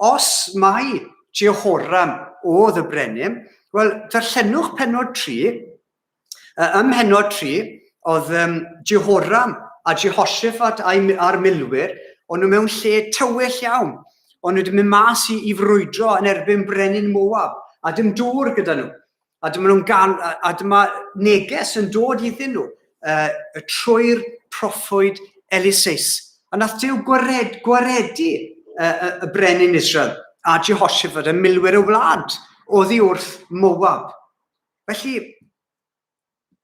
Os mai Jehoram oedd y brenin, wel, darllenwch penod 3, Ym mhennod 3, oedd um, Jehoram a Jehoshaphat a'r milwyr, o'n nhw mewn lle tywyll iawn. O'n nhw wedi mynd mas i, i frwydro yn erbyn brenin Moab, a dim dŵr gyda nhw. A dyma, nhw'n gan, a, a dyma neges yn dod iddyn nhw trwy'r proffwyd Eliseus. A nath Duw gwared, gwaredu y, y brenin Israel a Jehoshaphat, y milwyr y wlad, oddi wrth Moab. Felly,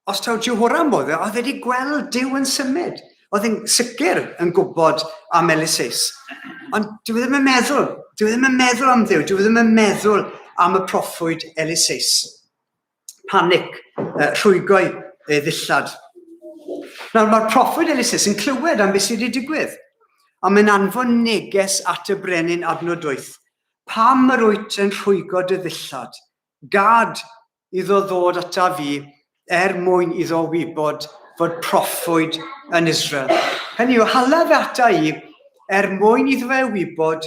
os taw Jehoram oedd e, oedd e wedi gweld Duw yn symud. Oedd e'n sicr yn gwybod am Eliseus. Ond dwi ddim yn meddwl, dwi ddim yn meddwl am Dduw, dwi ddim yn meddwl am y proffwyd Eliseus. Panic, rhwygoi ei ddillad. Nawr mae'r proffwyd Eliseus yn clywed am beth sydd wedi digwydd, a mae'n anfon neges at y brenin adnod 8. Pam yr wyt yn rhwygo dy ddillad? Gad iddo ddod ata fi er mwyn iddo wybod fod proffwyd yn Israel. Hynny yw, hala fe ata i er mwyn iddo fe wybod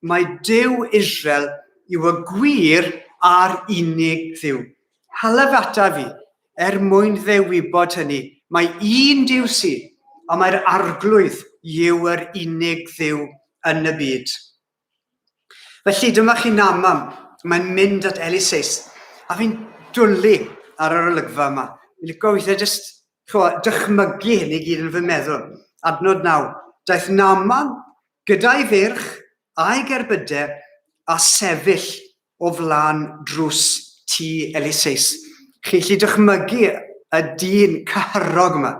mai Duw Israel yw y gwir a'r unig Dduw. Hala fe ata fi er mwyn fe wybod hynny. Mae un Duw sydd, a mae'r Arglwydd yw yr unig Dduw yn y byd. Felly dyma chi Naman, mae'n mynd at Eliseus, a fi'n dwlu ar yr olygfa yma. Fi'n licio weithiau jyst chwa, dychmygu hyn i gyd yn fy meddwl. Adnod 9. Daeth Naman gyda'i feirch a'i gerbydau a sefyll o flaen drws tŷ Eliseus. Chi'n gallu dychmygu y dyn cyhyrog yma.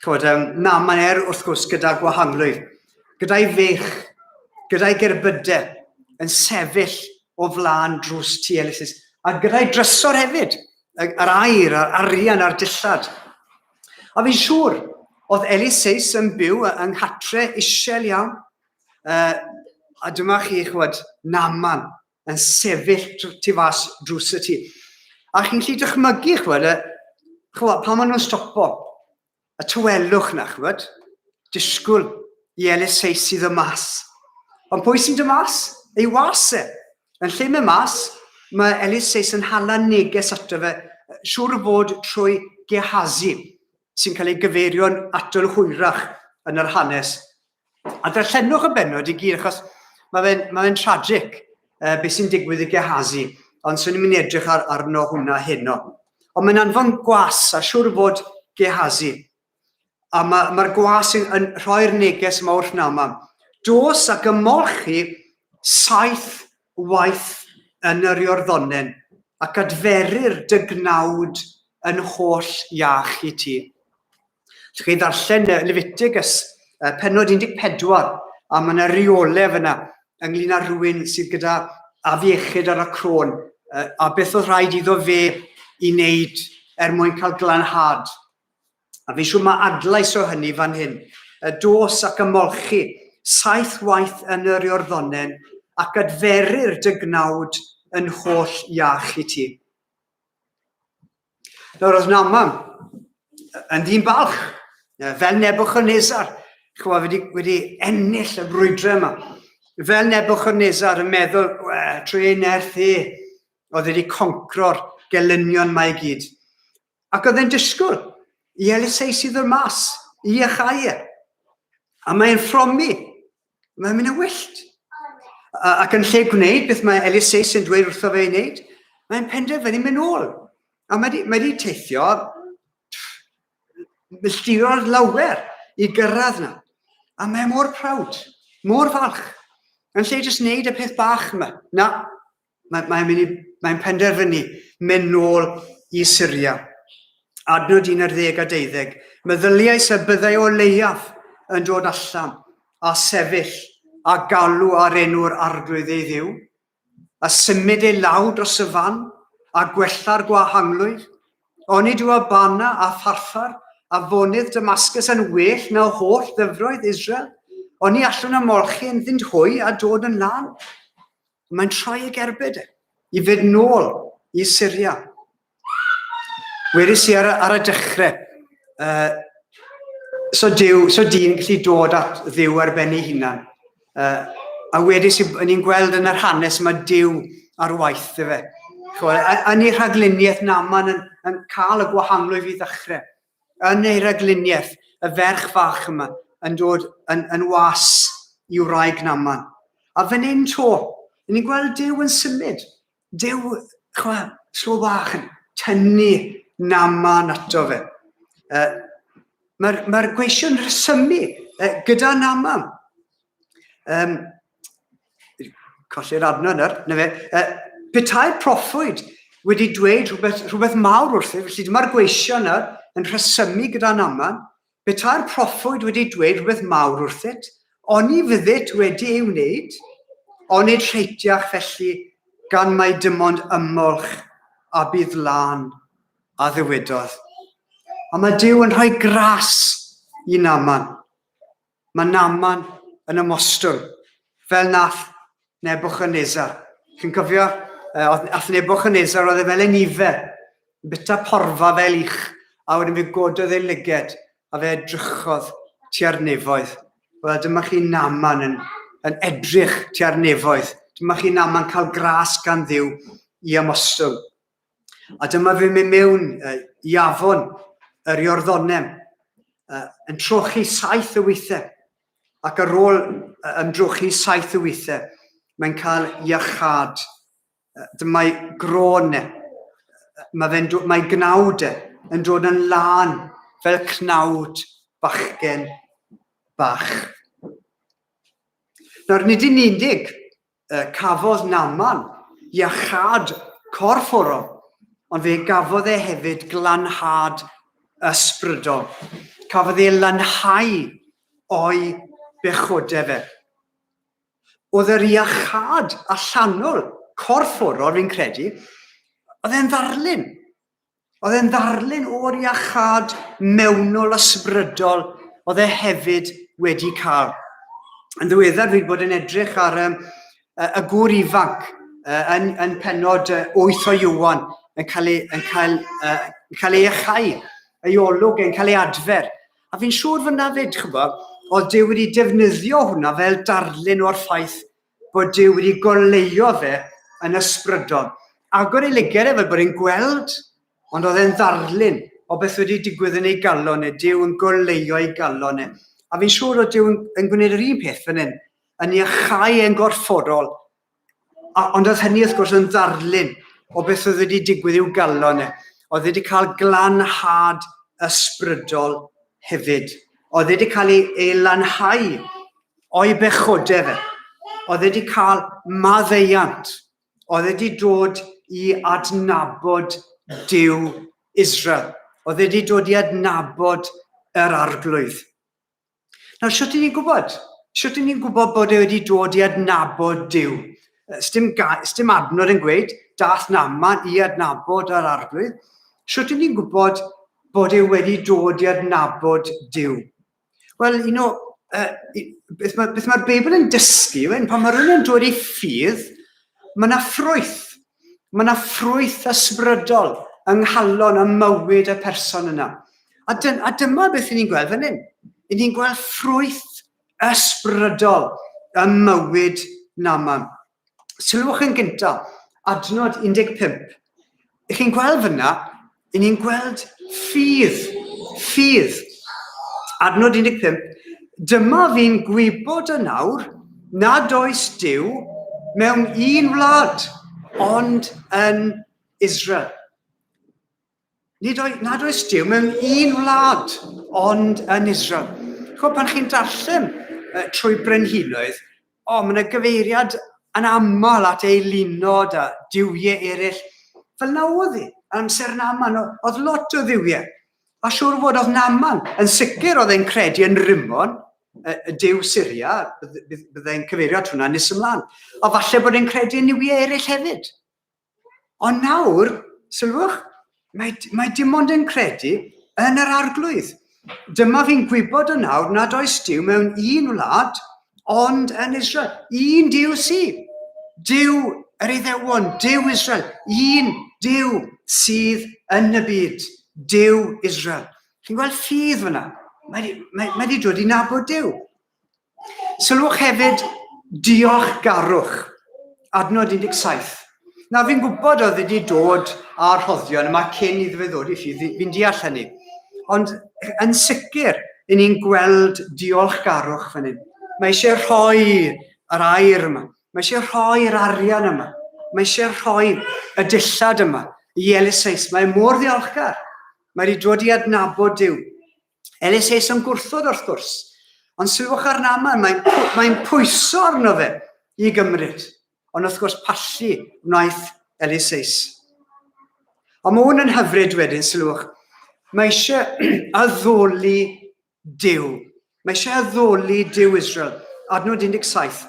Chymod, um, na, mae'n er wrth gwrs gyda gwahanglwyf. Gyda'i fech, gyda'i gerbydau, yn sefyll o flaen drws tŷ Eliseus. A gyda'i drysor hefyd, yr air, yr arian a'r dillad. A fi'n siŵr, oedd Eliseus yn byw yng nghatre isel iawn. A dyma chi, chwod, Naman yn sefyll tu fas drws y tŷ. A chi'n gallu dychmygu, chwbod, chwbod, pan maen nhw'n stopo, y tawelwch na, chwbod, disgwyl i Eliseus sydd y mas. Ond pwy sy'n dod mas? Ei was e. Yn lle mynd mas, mae Eliseus yn hala neges ato fe, siŵr o fod trwy Gehazi, sy'n cael ei gyfeirio'n ato'n hwyrach yn yr hanes. A darllenwch y bennod i gyd, achos mae fe'n ma fe tragic beth sy'n digwydd i Gehazi, ond swn i'n mynd i edrych ar, arno hwnna heno. Ond mae'n anfon gwas, a siŵr fod Gehazi. A mae'r ma, gwas yn, yn rhoi'r neges yma wrth Naman. Dos ac ymolchi saith waith yn yr Iorddonen, ac adferir dy gnawd yn holl iach i ti. Allwch chi ddarllen Leviticus, pennod 14, a mae yna reolau fyna ynglyn â rhywun sydd gyda afiechyd ar y crôn, a beth oedd rhaid iddo fe i wneud er mwyn cael glanhad. A fi'n siŵr mae adlais o hynny fan hyn. Dos ac ymolchi saith waith yn yr Iorddonen ac adferir dy gnawd yn holl iach i ti. Nawr, oedd Naman yn ddyn balch, fel Nebuchadnezzar, chwa, wedi, wedi ennill y brwydrau yma. Fel Nebuchadnezzar yn meddwl, we, trwy ei nerth e, oedd wedi concro'r gelynion mae i gyd. Ac oedd e'n disgwyl i Elisei sydd o'r mas, i iachau e. A mae'n ffromi Mae'n mynd yn wyllt. Ac yn lle gwneud beth mae Eliseus yn dweud wrtho fe i wneud, mae'n penderfynu mynd ôl. A mae wedi, mae wedi teithio milltiroedd lawer i gyrraedd yna. A mae mor proud, mor falch. Yn lle jyst wneud y peth bach yma. Na, Mae'n mae mynd i, mae'n penderfynu mynd nôl i Syria. Adnod 11 a 12. Meddyliais y byddai o leiaf yn dod allan a sefyll a galw ar enw'r arglwydd ei ddiw, a symud ei law dros y fan a gwella'r gwahanglwyf. Onid yw Abana a Pharfar a fonydd Damascus yn well na holl ddyfroedd Israel? Oni allwn ymolchi ynddynt hwy a dod yn lân? Mae'n troi ei gerbyd e, i fynd nôl i Syria. Wedys i ar, ar y dechrau, uh, so, Duw, so dyn gallu dod at Dduw ar ben ei hunan. Uh, a wedys i, ni'n gweld yn yr hanes mae Duw ar waith, efe. Yn ei rhagluniaeth Naman yn, yn cael y gwahanglwyf i ddechrau. Yn ei ragluniaeth, y ferch fach yma yn dod yn, yn was i wraig Naman. A fan hyn to, ni'n gweld Duw yn symud. Duw, chwa, slo bach yn tynnu Naman ato fe. Uh, Mae'r mae gweision rhesymu uh, gyda Naman. Um, colli'r adnod nawr, na fe. Uh, petai'r proffwyd wedi dweud rhywbeth, rhywbeth mawr wrthyf, felly dyma'r gweision nawr yn rhesymu gyda Naman, petai'r proffwyd wedi dweud rhywbeth mawr wrthyt, oni fyddit wedi ei wneud, onid rheitiach felly gan mai dim ond ymolch a bydd lân a ddywedodd. A mae Duw yn rhoi gras i Naman. Mae Naaman yn ymostwng, fel nath Nebuchadnezzar. Chi'n cofio, uh, ath Nebuchadnezzar oedd e fel enifer, bita porfa fel ich, a wedyn fe gododd ei lyged, a fe edrychodd tua'r nefoedd. Wel, dyma chi Naaman yn, yn edrych tua'r nefoedd. Dyma chi Naaman cael gras gan Dduw i ymostwng. A dyma fe'n mynd mewn i afon yr Iorddonen, yn trochi saith o weithiau. Ac ar ôl ymdrochi saith o weithiau, mae'n cael iachâd. Dyma'i grôn e. Mae, fe'n, mae gnawd e yn dod yn lân fel cnawd bachgen bach. Nawr, nid yn unig Cafodd Naaman iachâd corfforol, ond fe gafodd e hefyd glanhad ysbrydol. Cafodd e lanhau o'i bechodau fe. Oedd yr iachâd allanol corfforol, fi'n credu, oedd e'n ddarlun. Oedd e'n ddarlun o'r iachâd mewnol ysbrydol oedd e hefyd wedi cael. Yn ddiweddar fi wedi bod yn edrych ar y, y gŵr ifanc yn, yn penod 8 o Iwan. yn cael ei, yn cael, yn cael ei achau, ei olwg yn cael ei adfer. A fi'n siŵr fyna fyd, chybod, oedd Duw wedi defnyddio hwnna fel darlun o'r ffaith bod Duw wedi goleuo fe yn ysbrydol. Agor ei lygaid e fel bod e'n gweld, ond oedd e'n ddarlun o beth wedi digwydd yn ei galon e, Duw yn goleuo ei galon e. A fi'n siŵr o Duw yn, yn gwneud yr un peth fan hyn, yn ei achau e'n gorfforol, a, ond oedd hynny wrth gwrs yn ddarlun o beth oedd wedi digwydd i'w galon e. Oedd wedi cael glanhad ysbrydol hefyd. Oedd wedi cael ei, ei lanhau o'i bechodau fe. Oedd wedi cael maddeuant. Oedd wedi dod i adnabod Duw Israel. Oedd wedi dod i adnabod yr arglwydd. Nawr, sut ni'n gwybod? Sut ni'n gwybod bod e wedi dod i adnabod Duw? Sdim, sdim adnod yn gweud, dath Naman i adnabod yr arglwydd. Sut ni'n gwybod bod e wedi dod i adnabod Duw? Wel, you know, beth mae'r beth mae Beibl yn dysgu yw, pan mae rhywun yn dod i ffydd, mae yna ffrwyth. Mae yna ffrwyth ysbrydol yng nghalon y mywyd y person yna. A, dyn, a dyma beth ni'n gweld fan hyn. Ni'n gweld ffrwyth ysbrydol ym mywyd Naman. Sylwch yn gyntaf, adnod 15. Ych chi'n gweld fyna, i ni'n gweld ffydd, ffydd. Adnod 15, dyma fi'n gwybod yn awr nad oes Duw mewn un wlad, ond yn Israel. Nid oes, nad oes Duw mewn un wlad, ond yn Israel. Chwa, pan chi'n darllen trwy brenhinoedd, o, mae yna gyfeiriad yn aml at eilunod a duwiau eraill. Fel na oedd hi, amser Naman, oedd lot o dduwiau. A siŵr fod oedd Naman, yn sicr oedd e'n credu yn Rimon, y duw Syria, byddai'n cyfeirio at hwnna nes ymlaen. A falle bod e'n credu yn nuwiau eraill hefyd. Ond nawr, sylwch, mae, mae dim ond yn credu yn yr arglwydd. Dyma fi'n gwybod yn nawr nad oes Duw mewn un wlad, ond yn Israel. Un Duw sydd. Duw yr Iddewon, Duw Israel. Un Duw sydd yn y byd. Duw Israel. Chi'n gweld ffydd fyna? Mae, mae, mae wedi dod i nabod Duw. Sylwch hefyd diolchgarwch, adnod 17. Na, fi'n gwybod oedd wedi dod â'r rhoddion yma cyn iddo fe ddod i ffydd, fi'n deall hynny. Ond yn sicr, i ni'n gweld diolchgarwch fan hyn. Mae eisiau rhoi yr air yma, mae eisiau rhoi'r arian yma, mae eisiau rhoi y dillad yma i Eliseus. Mae mor ddiolchgar. Mae wedi dod i adnabod Duw. Eliseus yn gwrthod wrth gwrs, ond sylwch ar Naaman, mae'n mae pwyso arno fe i gymryd. Ond wrth gwrs pallu wnaeth Eliseus. Ond mae hwn yn hyfryd wedyn, sylwch. Mae eisiau addoli Duw. Mae eisiau addoli Duw Israel. Adnod 17.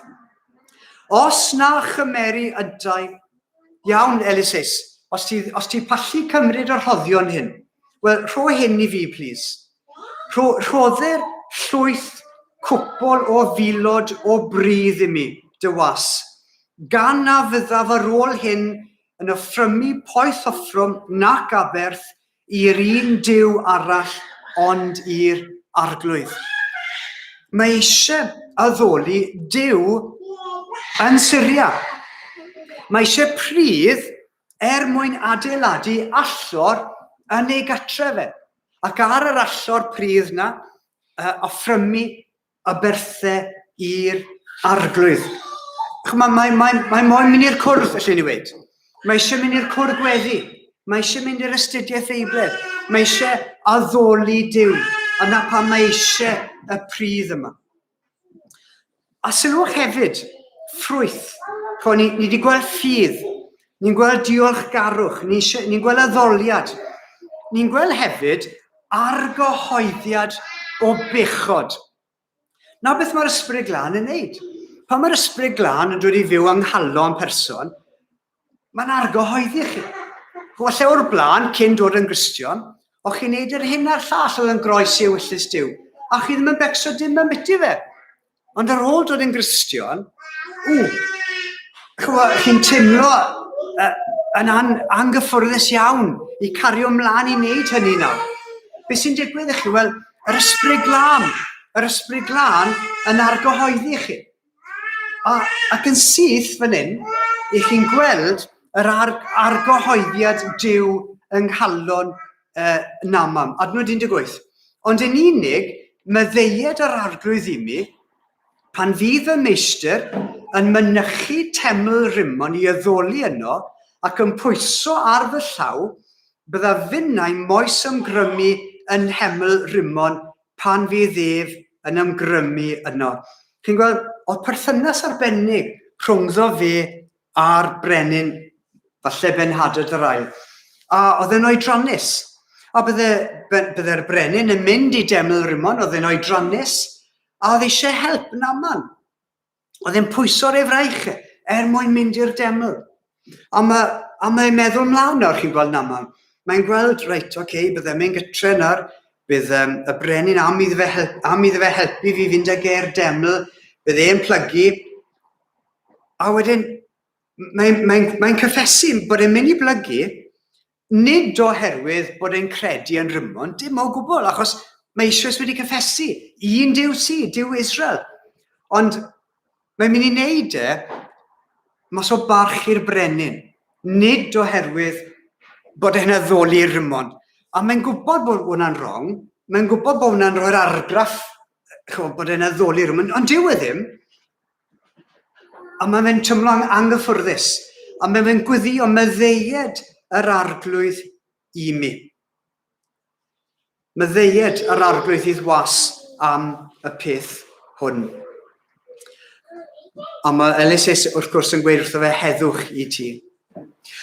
Os na chymeri yntau, iawn, Eliseus, os ti, os ti pallu cymryd y rhoddion hyn, Wel, rho hyn i fi, plîs. Rho, rhoddir llwyth cwpl o filod o bridd i mi, dy was, gan na fyddaf ar ôl hyn yn offrymu poeth offrwm nac aberth i'r un Duw arall ond i'r Arglwydd. Mae eisiau addoli Duw yn Syria. Mae eisiau pridd er mwyn adeiladu allor yn ei gartref e, ac ar yr allor pridd na, uh, offrymu aberthau i'r arglwydd. Mae, mae, mae, mae moyn mynd i'r cwrdd, allan ni weid. Mae eisiau mynd i'r cwrdd gweddi. Mae eisiau mynd i'r astudiaeth Feibledd. Mae eisiau addoli Duw. A na pam mae eisiau y pridd yma. A sylwch hefyd, ffrwyth. Chwa, ni, ni wedi gweld ffydd, ni'n gweld diolchgarwch, ni'n ni gweld addoliad. Ni'n gweld hefyd argyhoeddiad o bechod. Na beth mae'r Ysbryd Glân yn neud. Pan mae'r Ysbryd Glân yn dod i fyw yng nghalon person, Mae'n argyhoeddi chi. Falle o'r blaen, cyn dod yn Gristion, o'ch chi'n neud yr hyn a'r llall oedd yn groes i ewyllys Duw, a chi ddim yn becso dim am biti fe. Ond ar ôl dod yn Gristion, ww, chi'n teimlo y, yn an, anghyffyrddus iawn i cario mlaen i wneud hynny nawr. Be sy'n digwydd i chi? Wel, yr ysbryd glân, yr ysbryd glân yn argyhoeddi chi. A, ac yn syth fan hyn, i chi'n gweld yr ar, argyhoeddiad Duw yng nghalon uh, Namam, adnod 18. Ond yn unig, maddeued yr arglwydd i mi, pan fydd fy meistr yn mynychu teml Rimmon i addoli yno ac yn pwyso ar fy llaw, byddaf finnau moes ymgrymu yn nheml Rimmon pan fydd ef yn ymgrymu yno. Chi'n gweld, oedd perthynas arbennig rhwngddo fe a'r brenin, falle Ben-Hadad yr ail. A oedd e'n oedrannus. A bydde, bydde'r brenin yn mynd i Deml Rimon, oedd e'n oedrannus, a oedd eisiau help Naman. Oedd e'n pwyso ar ei fraich er mwyn mynd i'r deml. A mae, a mae'n meddwl mlaen nawr, chi'n gweld Naman. Mae'n gweld, reit, oce, okay, bydde'n mynd gytre nawr, bydd um, y brenin am iddo fe, help, am iddo fe helpu fi fynd ag e'r deml, bydd e'n plygu. A wedyn, mae'n mae, mae cyffesu bod e'n mynd i blygu, Nid oherwydd bod e'n credu yn Rimmon, dim o gwbl, achos mae eisoes wedi cyffesu, un Duw sy, Duw Israel. Ond mae'n mynd i wneud e mas o barch i'r brenin, nid oherwydd bod e'n addoli Rimmon. A mae'n gwybod bod hwnna'n wrong, mae'n gwybod bod hwnna'n rhoi'r argraff chymod, bod e'n addoli Rimmon, ond dyw e ddim. A mae fe'n teimlo'n anghyffyrddus. A mae fe'n gweddio maddeued yr arglwydd i mi. Maddeued yr arglwydd i'dd was am y peth hwn. A mae Eliseus wrth gwrs yn gweud wrtho fe heddwch i ti.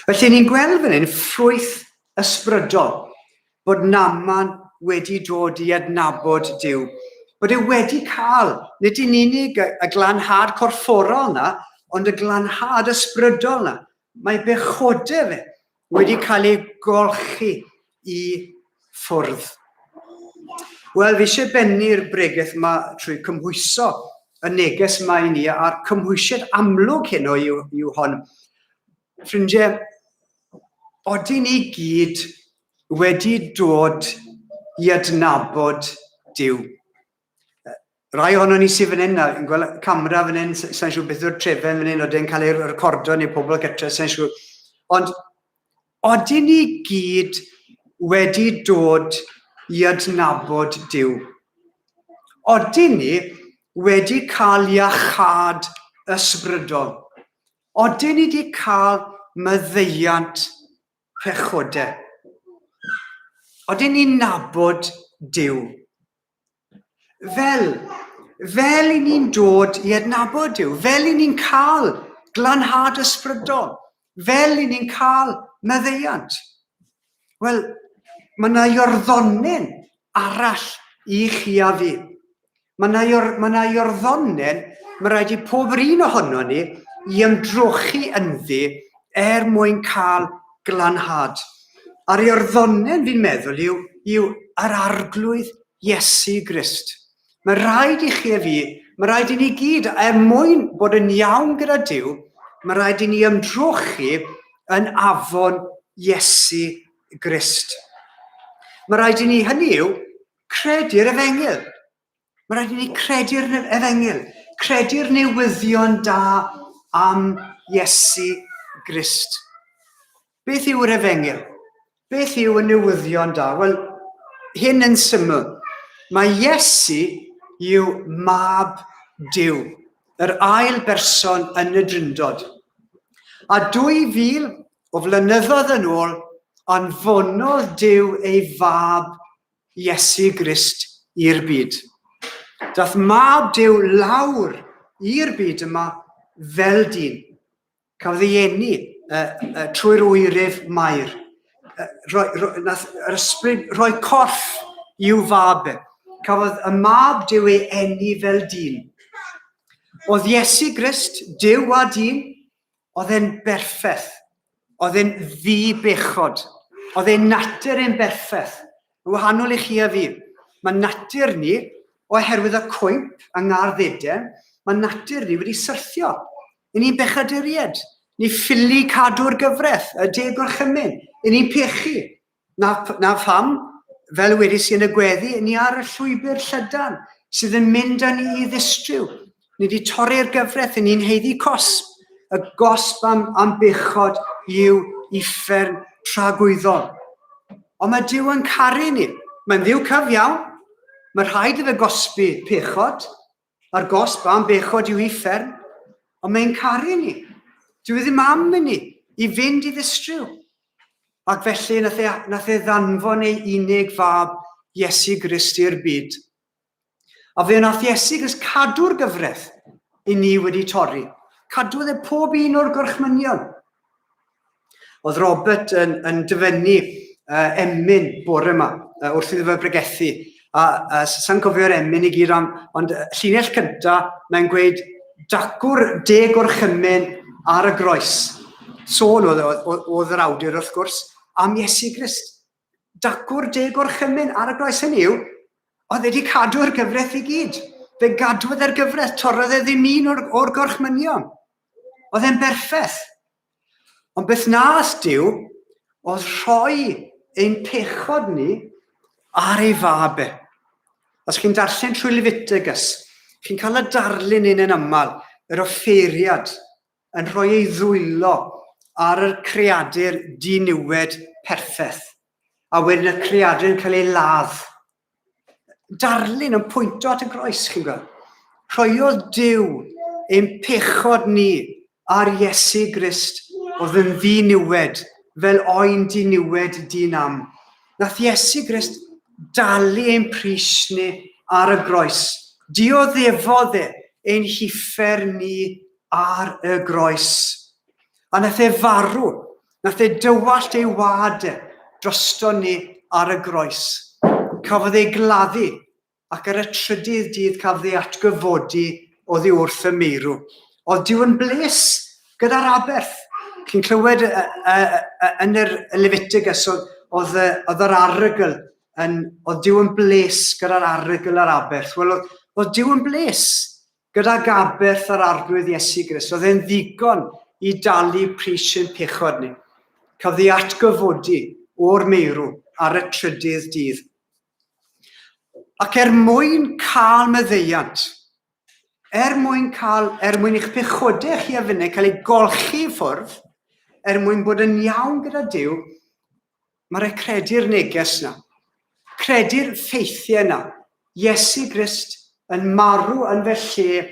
Felly ni'n gweld fan hyn ffrwyth ysbrydol. bod Naaman wedi dod i adnabod Duw, bod e wedi cael, nid yn unig y, y glanhad corfforol na, ond y glanhad ysbrydol na. Mae bechodau fe wedi cael ei golchi i ffwrdd. Wel, fi eisiau bennu'r bregeth yma trwy cymhwyso y neges yma i ni, a'r cymhwysiad amlwg hyn o yw, yw hon. Ffrindiau, odyn ni gyd wedi dod i adnabod Duw. Rai ohono ni sydd fan hyn, yn gweld camera fan hyn, sa'n siŵr beth yw'r trefen fan hyn, oedden yn cael ei recordo neu pobl gytre, sa'n siŵr. Ond odyn ni gyd wedi dod i adnabod Duw. Odyn ni wedi cael iachâd ysbrydol. Odyn ni wedi cael maddeuant pechodau? Odyn ni'n nabod Duw? Fel, fel i ni'n dod i adnabod Duw, fel i ni'n cael glanhad ysbrydol, fel i ni'n cael maddeuant. Wel, mae yna iorddonen arall i chi a fi. Mae yna, ior, mae yna iorddonen, mae rhaid i pob yr un ohono ni i ymdrochi ynddi er mwyn cael glanhad. A'r iorddonen fi'n meddwl yw, yw yr arglwydd Iesu Grist. Mae rhaid i chi a fi, mae rhaid i ni gyd, er mwyn bod yn iawn gyda Duw, mae rhaid i ni ymdrochi yn afon Iesu Grist. Mae rhaid i ni, hynny yw, credu'r efengyl. Mae rhaid i ni credu'r efengyl, credu'r newyddion da am Iesu Grist. Beth yw'r efengyl? Beth yw y newyddion da? Wel, hyn yn syml. Mae Iesu yw mab Duw, yr ail berson yn y Drindod. A 2000 o flynyddoedd yn ôl, anfonodd Duw ei fab Iesu Grist i'r byd. Dath mab Duw lawr i'r byd yma fel dyn. Cafodd ei eni uh, uh, trwy'r wyryf Mair. Uh, roi, roi, nath yr ysbryd rhoi corff i'w fab e. Cafodd y mab Duw ei eni fel dyn. Oedd Iesu Grist, Duw a dyn, oedd e'n berffaith. Oedd e'n ddi-bechod. Oedd e'n natur e'n berffaith. Yn wahanol i chi a fi. Mae natur ni, oherwydd y cwymp yng Ngardd Eden, mae natur ni wedi syrthio. I ni'n bechaduriaid. Ni ffili cadw'r gyfraith, y deg gorchymyn. I ni'n pechu. Na, na pham, fel wedys i yn y gweddi, ni ar y llwybr llydan sydd yn mynd â ni i ddistryw. Ni wedi torri'r gyfraith, ni'n heiddi cosb. Y gosb am, am bechod yw uffern tragwyddol. Ond mae Duw yn caru ni. Mae'n ddiw cyfiawn. Mae rhaid iddo gosbi pechod. A'r gosb am bechod yw uffern, ond mae'n caru ni. Dyw e ddim am i ni i fynd i ddistryw. Ac felly nath e, nath e ddanfon ei unig fab Iesu Grist i'r byd. A fe nath Iesu Grist cadw'r gyfraith i ni wedi torri. Cadwodd e pob un o'r gorchmynion. Oedd Robert yn, yn dyfynnu uh, emyn bore yma uh, wrth iddo fe bregethu. A uh, sa'n cofio'r emyn i gyd, am, ond llinell cynta, mae'n gweud dacw'r deg orchymyn ar y groes. Sôn oedd, oedd, oedd yr awdur wrth gwrs am Iesu Grist. Dacw'r deg orchymyn ar y groes hynny yw, oedd wedi cadw'r gyfraith i gyd. Fe gadwodd e'r gyfraith, torrodd e ddim un o'r, or gorchmynion. Oedd e'n berffaith. Ond beth nath Duw oedd rhoi ein pechod ni ar ei fab e. Os chi'n darllen trwy Leviticus, chi'n cael y darlun un yn aml, yr offeiriad yn rhoi ei ddwylo ar y creadur diniwed perffaith, a wedyn y creadur yn cael ei ladd. Darlun yn pwynto at y groes, chi'n gweld. Rhoiodd Duw ein pechod ni ar Iesu Grist oedd yn ddiniwed, fel oen diniwed di-nam. Nath Iesu Grist dalu ein pris ni ar y groes. Dioddefodd e ein huffer ni ar y groes. A nath e farw Nath e dywallt ei wad e drosto ni ar y groes. Cafodd ei gladdu, ac ar y trydydd dydd cafodd ei atgyfodi oddi wrth y meirw. Oedd Duw yn bles gyda'r aberth. Chi'n clywed yn yr Leviticus, oedd, oedd yr arogl yn, oedd Duw yn bles gyda'r arogl a'r aberth. Wel, oedd, oedd Duw yn bles Gydag aberth yr Arglwydd Iesu Grist, oedd e'n ddigon i dalu pris ein pechod ni. Cafodd ei atgyfodi o'r meirw ar y trydydd dydd. Ac er mwyn cael maddeuant, er mwyn cael, er mwyn i'ch pechodau chi a finnau cael eu golchi i ffwrdd, er mwyn bod yn iawn gyda Duw, Mae rhaid credu'r neges 'na. Credu'r ffeithiau 'na. Iesu Grist yn marw yn fy lle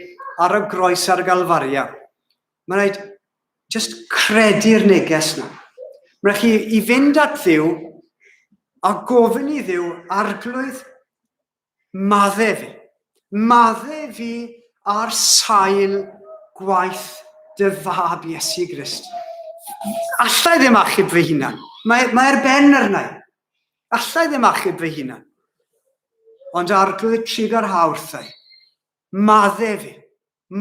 ar y groes ar y Galfaria. Mae rhaid just credu'r neges 'na. Mae rhaid chi i fynd at Dduw a gofyn i Dduw, Arglwydd, Madde fi. Madde fi ar sail gwaith dy fab Iesu Grist. Alla i ddim achub fy hunan. Mae, mae ar ben arna i. Alla i ddim achub fy hunan. Ond arglwydd trugarha wrtha i. Madde fi.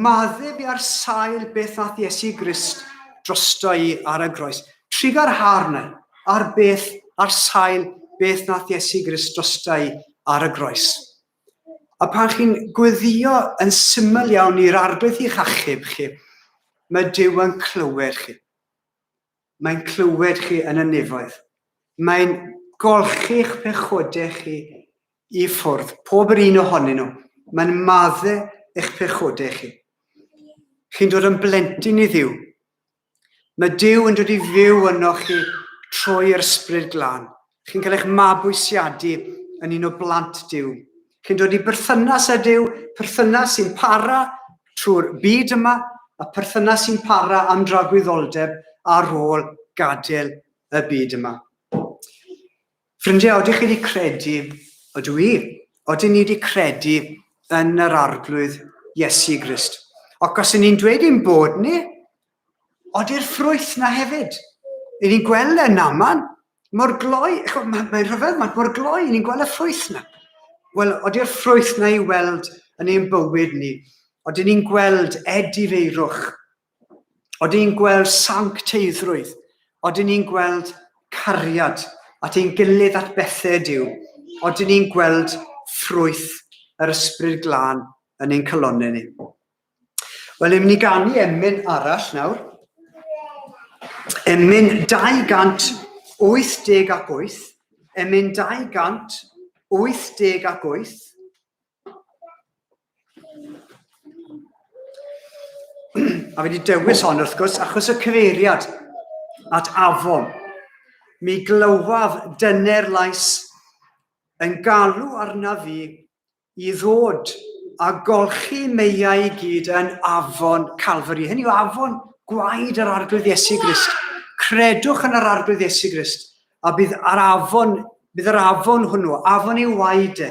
Madde fi ar sail beth nath Iesu Grist drosto i ar y groes. Trugarha arna i ar beth, ar sail beth nath Iesu Grist drosto i ar y groes. A pan chi'n gweddio yn syml iawn i'r arglwydd i'ch achub chi, mae Duw yn clywed chi. Mae'n clywed chi yn y nefoedd. Mae'n golchi'ch pechodau chi i ffwrdd, pob yr un ohonyn nhw. Mae'n madde eich pechodau chi. Chi'n dod yn blentyn i Dduw. Mae Duw yn dod i fyw yno chi trwy'r Ysbryd Glân. Chi'n cael eich mabwysiadu yn un o blant Duw. Chi'n dod i berthynas â Duw, perthynas sy'n para trwy'r byd yma, a perthynas sy'n para am dragwyddoldeb ar ôl gadael y byd yma. Ffrindiau, odych chi wedi credu, ydw i, odyn ni wedi credu yn yr Arglwydd Iesu Grist? Ac os y'n ni'n dweud ein bod ni, ody'r ffrwyth na hefyd. Y'n ni'n gweld e'n aman, mor gloi, mae'n mae rhyfedd, mae'n mor gloi, y'n ni'n gweld y ffrwyth na. Wel, ody'r ffrwyth na i weld yn ein bywyd ni. Odyn ni'n gweld edifeirwch, Odyn ni'n gweld sancteiddrwydd? Odyn ni'n gweld cariad at ein gilydd at bethau Duw? Odyn ni'n gweld ffrwyth yr Ysbryd Glân yn ein calonnau ni? Wel, ni'n mynd i ganu emyn arall nawr. Emyn 288, emyn 288. A fi wedi dewis hon wrth gwrs achos y cyfeiriad at afon. Mi glywaf dyner lais yn galw arna fi i ddod a golchi meiau i gyd yn afon Calfari. Hynny yw afon gwaed yr Arglwydd Iesu Grist. Credwch yn yr Arglwydd Iesu Grist a bydd yr afon, bydd yr afon hwnnw, afon ei waed e,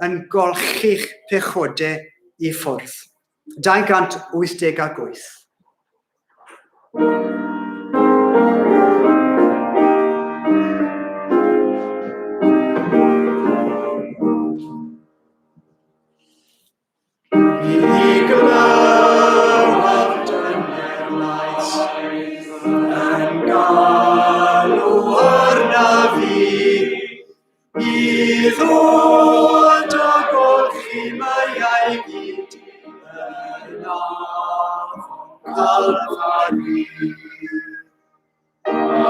yn golchi'ch pechodau i ffwrdd. 288. Mi glywaf dyner lais yn galw arnaf fi i ddod a golchi meiau gyd yn afon Calfari.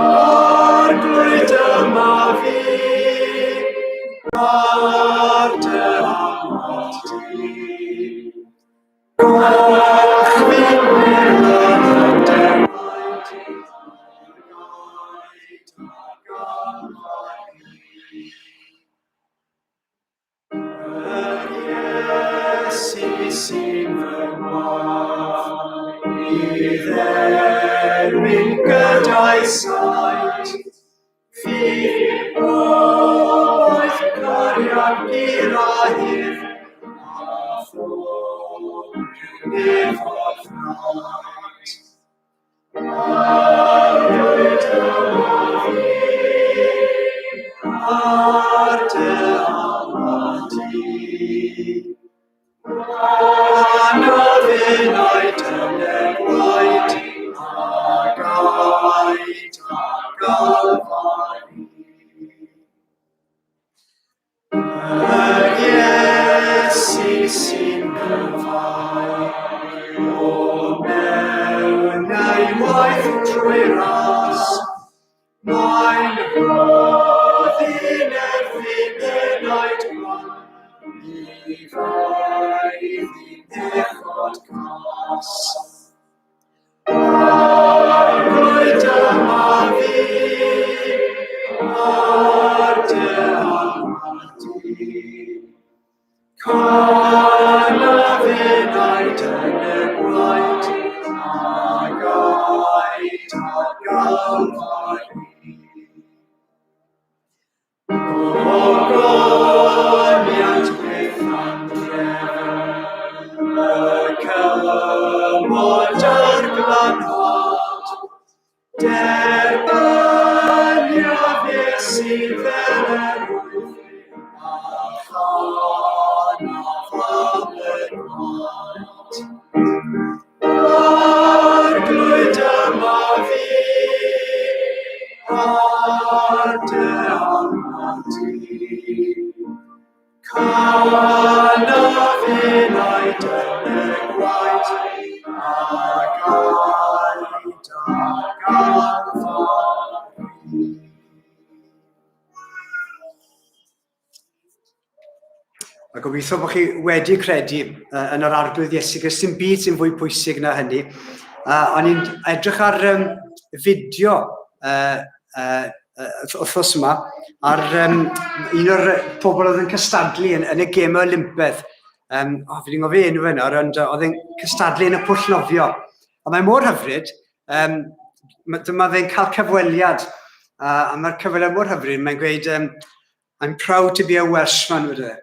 Arglwydd dyma fi, ar dy alwad di. Golch fi yn dy waed, ar Galfari. Yr Iesu sy'n fy ngwadd, i dderbyn gyda'i saint, ffydd, gobaith, cariad pur a hir, a phob nefoedd fraint. Arglwydd dyma fi, ar dy alwad di. Anodd innau dyner gwaed, a gaed a Galfari. Yr Iesu sy'n cryfhau o mewn ei waith trwy ras. Mae'n rhoddi nerth enaid gwan i faeddu pechod cas. Arglwydd dyma fi, ar dy alwad di. Canaf enaid yn y gwaed, a gaed ar Galfari. Gogoniant byth andrefn, y cymod a'r glanhad. Derbyniaf Iesu fel yr wyf, a chanaf am y gwaed. Arglwydd dyma fi, ar dy alwad di. Canaf enaid yn y gwaed, a gaed a Galfari. A gobeithio bod chi wedi credu yn yr Arglwydd Iesu Grist, sy'n byd sy'n fwy pwysig na hynny. O'n i'n edrych ar um, fideo uh, uh, wythnos yma ar um, un o'r pobl oedd yn cystadlu yn, yn y gêm Olympedd. Um, oh, fi wedi ngofio enw fe nawr, ond oedd e'n cystadlu yn y pwll nofio. A mae mor hyfryd, um, dyma fe'n cael cyfweliad, a mae'r cyfweliad mor hyfryd, mae'n gweud, um, I'm proud to be a Welshman, wedi e.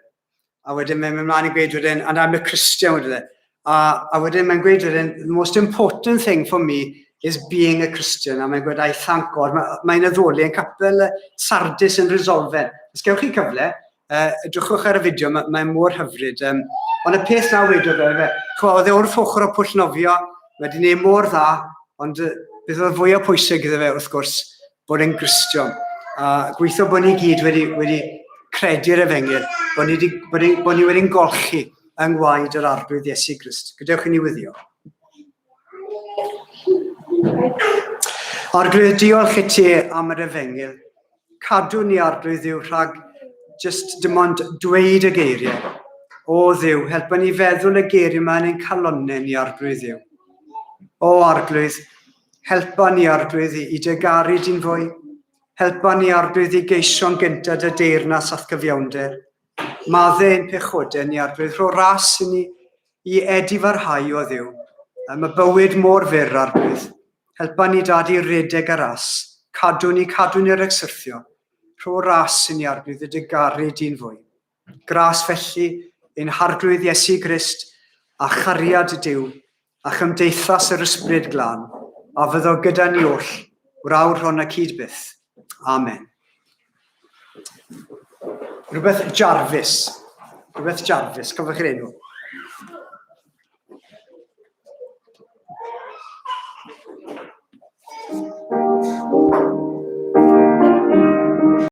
A wedyn mae'n mynd mlaen i gweud wedyn, and I'm a Christian, wedi e. A, a wedyn mae'n gweud wedyn, the most important thing for me is being a Christian. A mae'n gweud, I thank God. Mae'n addoli yn capel Sardis yn Resolfen. Os gewch chi cyfle, edrychwch ar y fideo, mae'n mae mor hyfryd. Um, ond y peth na wedodd e, fe, chwa, oedd e wrth ochr o pwll nofio, wedi gwneud mor dda, ond beth oedd fwyaf pwysig iddo fe, wrth gwrs, bod e'n Gristion. A gweithio bod ni gyd wedi, wedi credu'r efengyl, bod ni, wedi, bod ni, bod ni wedi'n golchi yng ngwaed yr Arglwydd Iesu Grist. Gadewch i ni wyddio. Arglwydd, diolch i ti am yr efengyl. Cadw ni, Arglwydd Dduw, rhag jyst dim ond dweud y geiriau. O Dduw, helpa ni feddwl y geiriau yma yn ein calonnau ni, Arglwydd Dduw. O Arglwydd, helpa ni, Arglwydd, i dy garu di'n fwy. Helpa ni, Arglwydd, i geisio'n gyntaf dy deyrnas a'th gyfiawnder. Madde ein pechodau ni, Arglwydd, rho ras i ni i edifarhau o Dduw. Mae bywyd mor fyr, Arglwydd. Helpa ni dad i redeg y ras. Cadw ni, cadw ni rhag syrthio. Rho ras i ni, Arglwydd, y dy garu di'n fwy. Gras felly ein Harglwydd Iesu Grist a chariad Duw a chymdeithas yr Ysbryd Glân a fyddo gyda ni oll, wrawr hon ac hyd byth. Amen. Rhywbeth Jarvis. Rhywbeth Jarvis, cofiwch chi'r enw.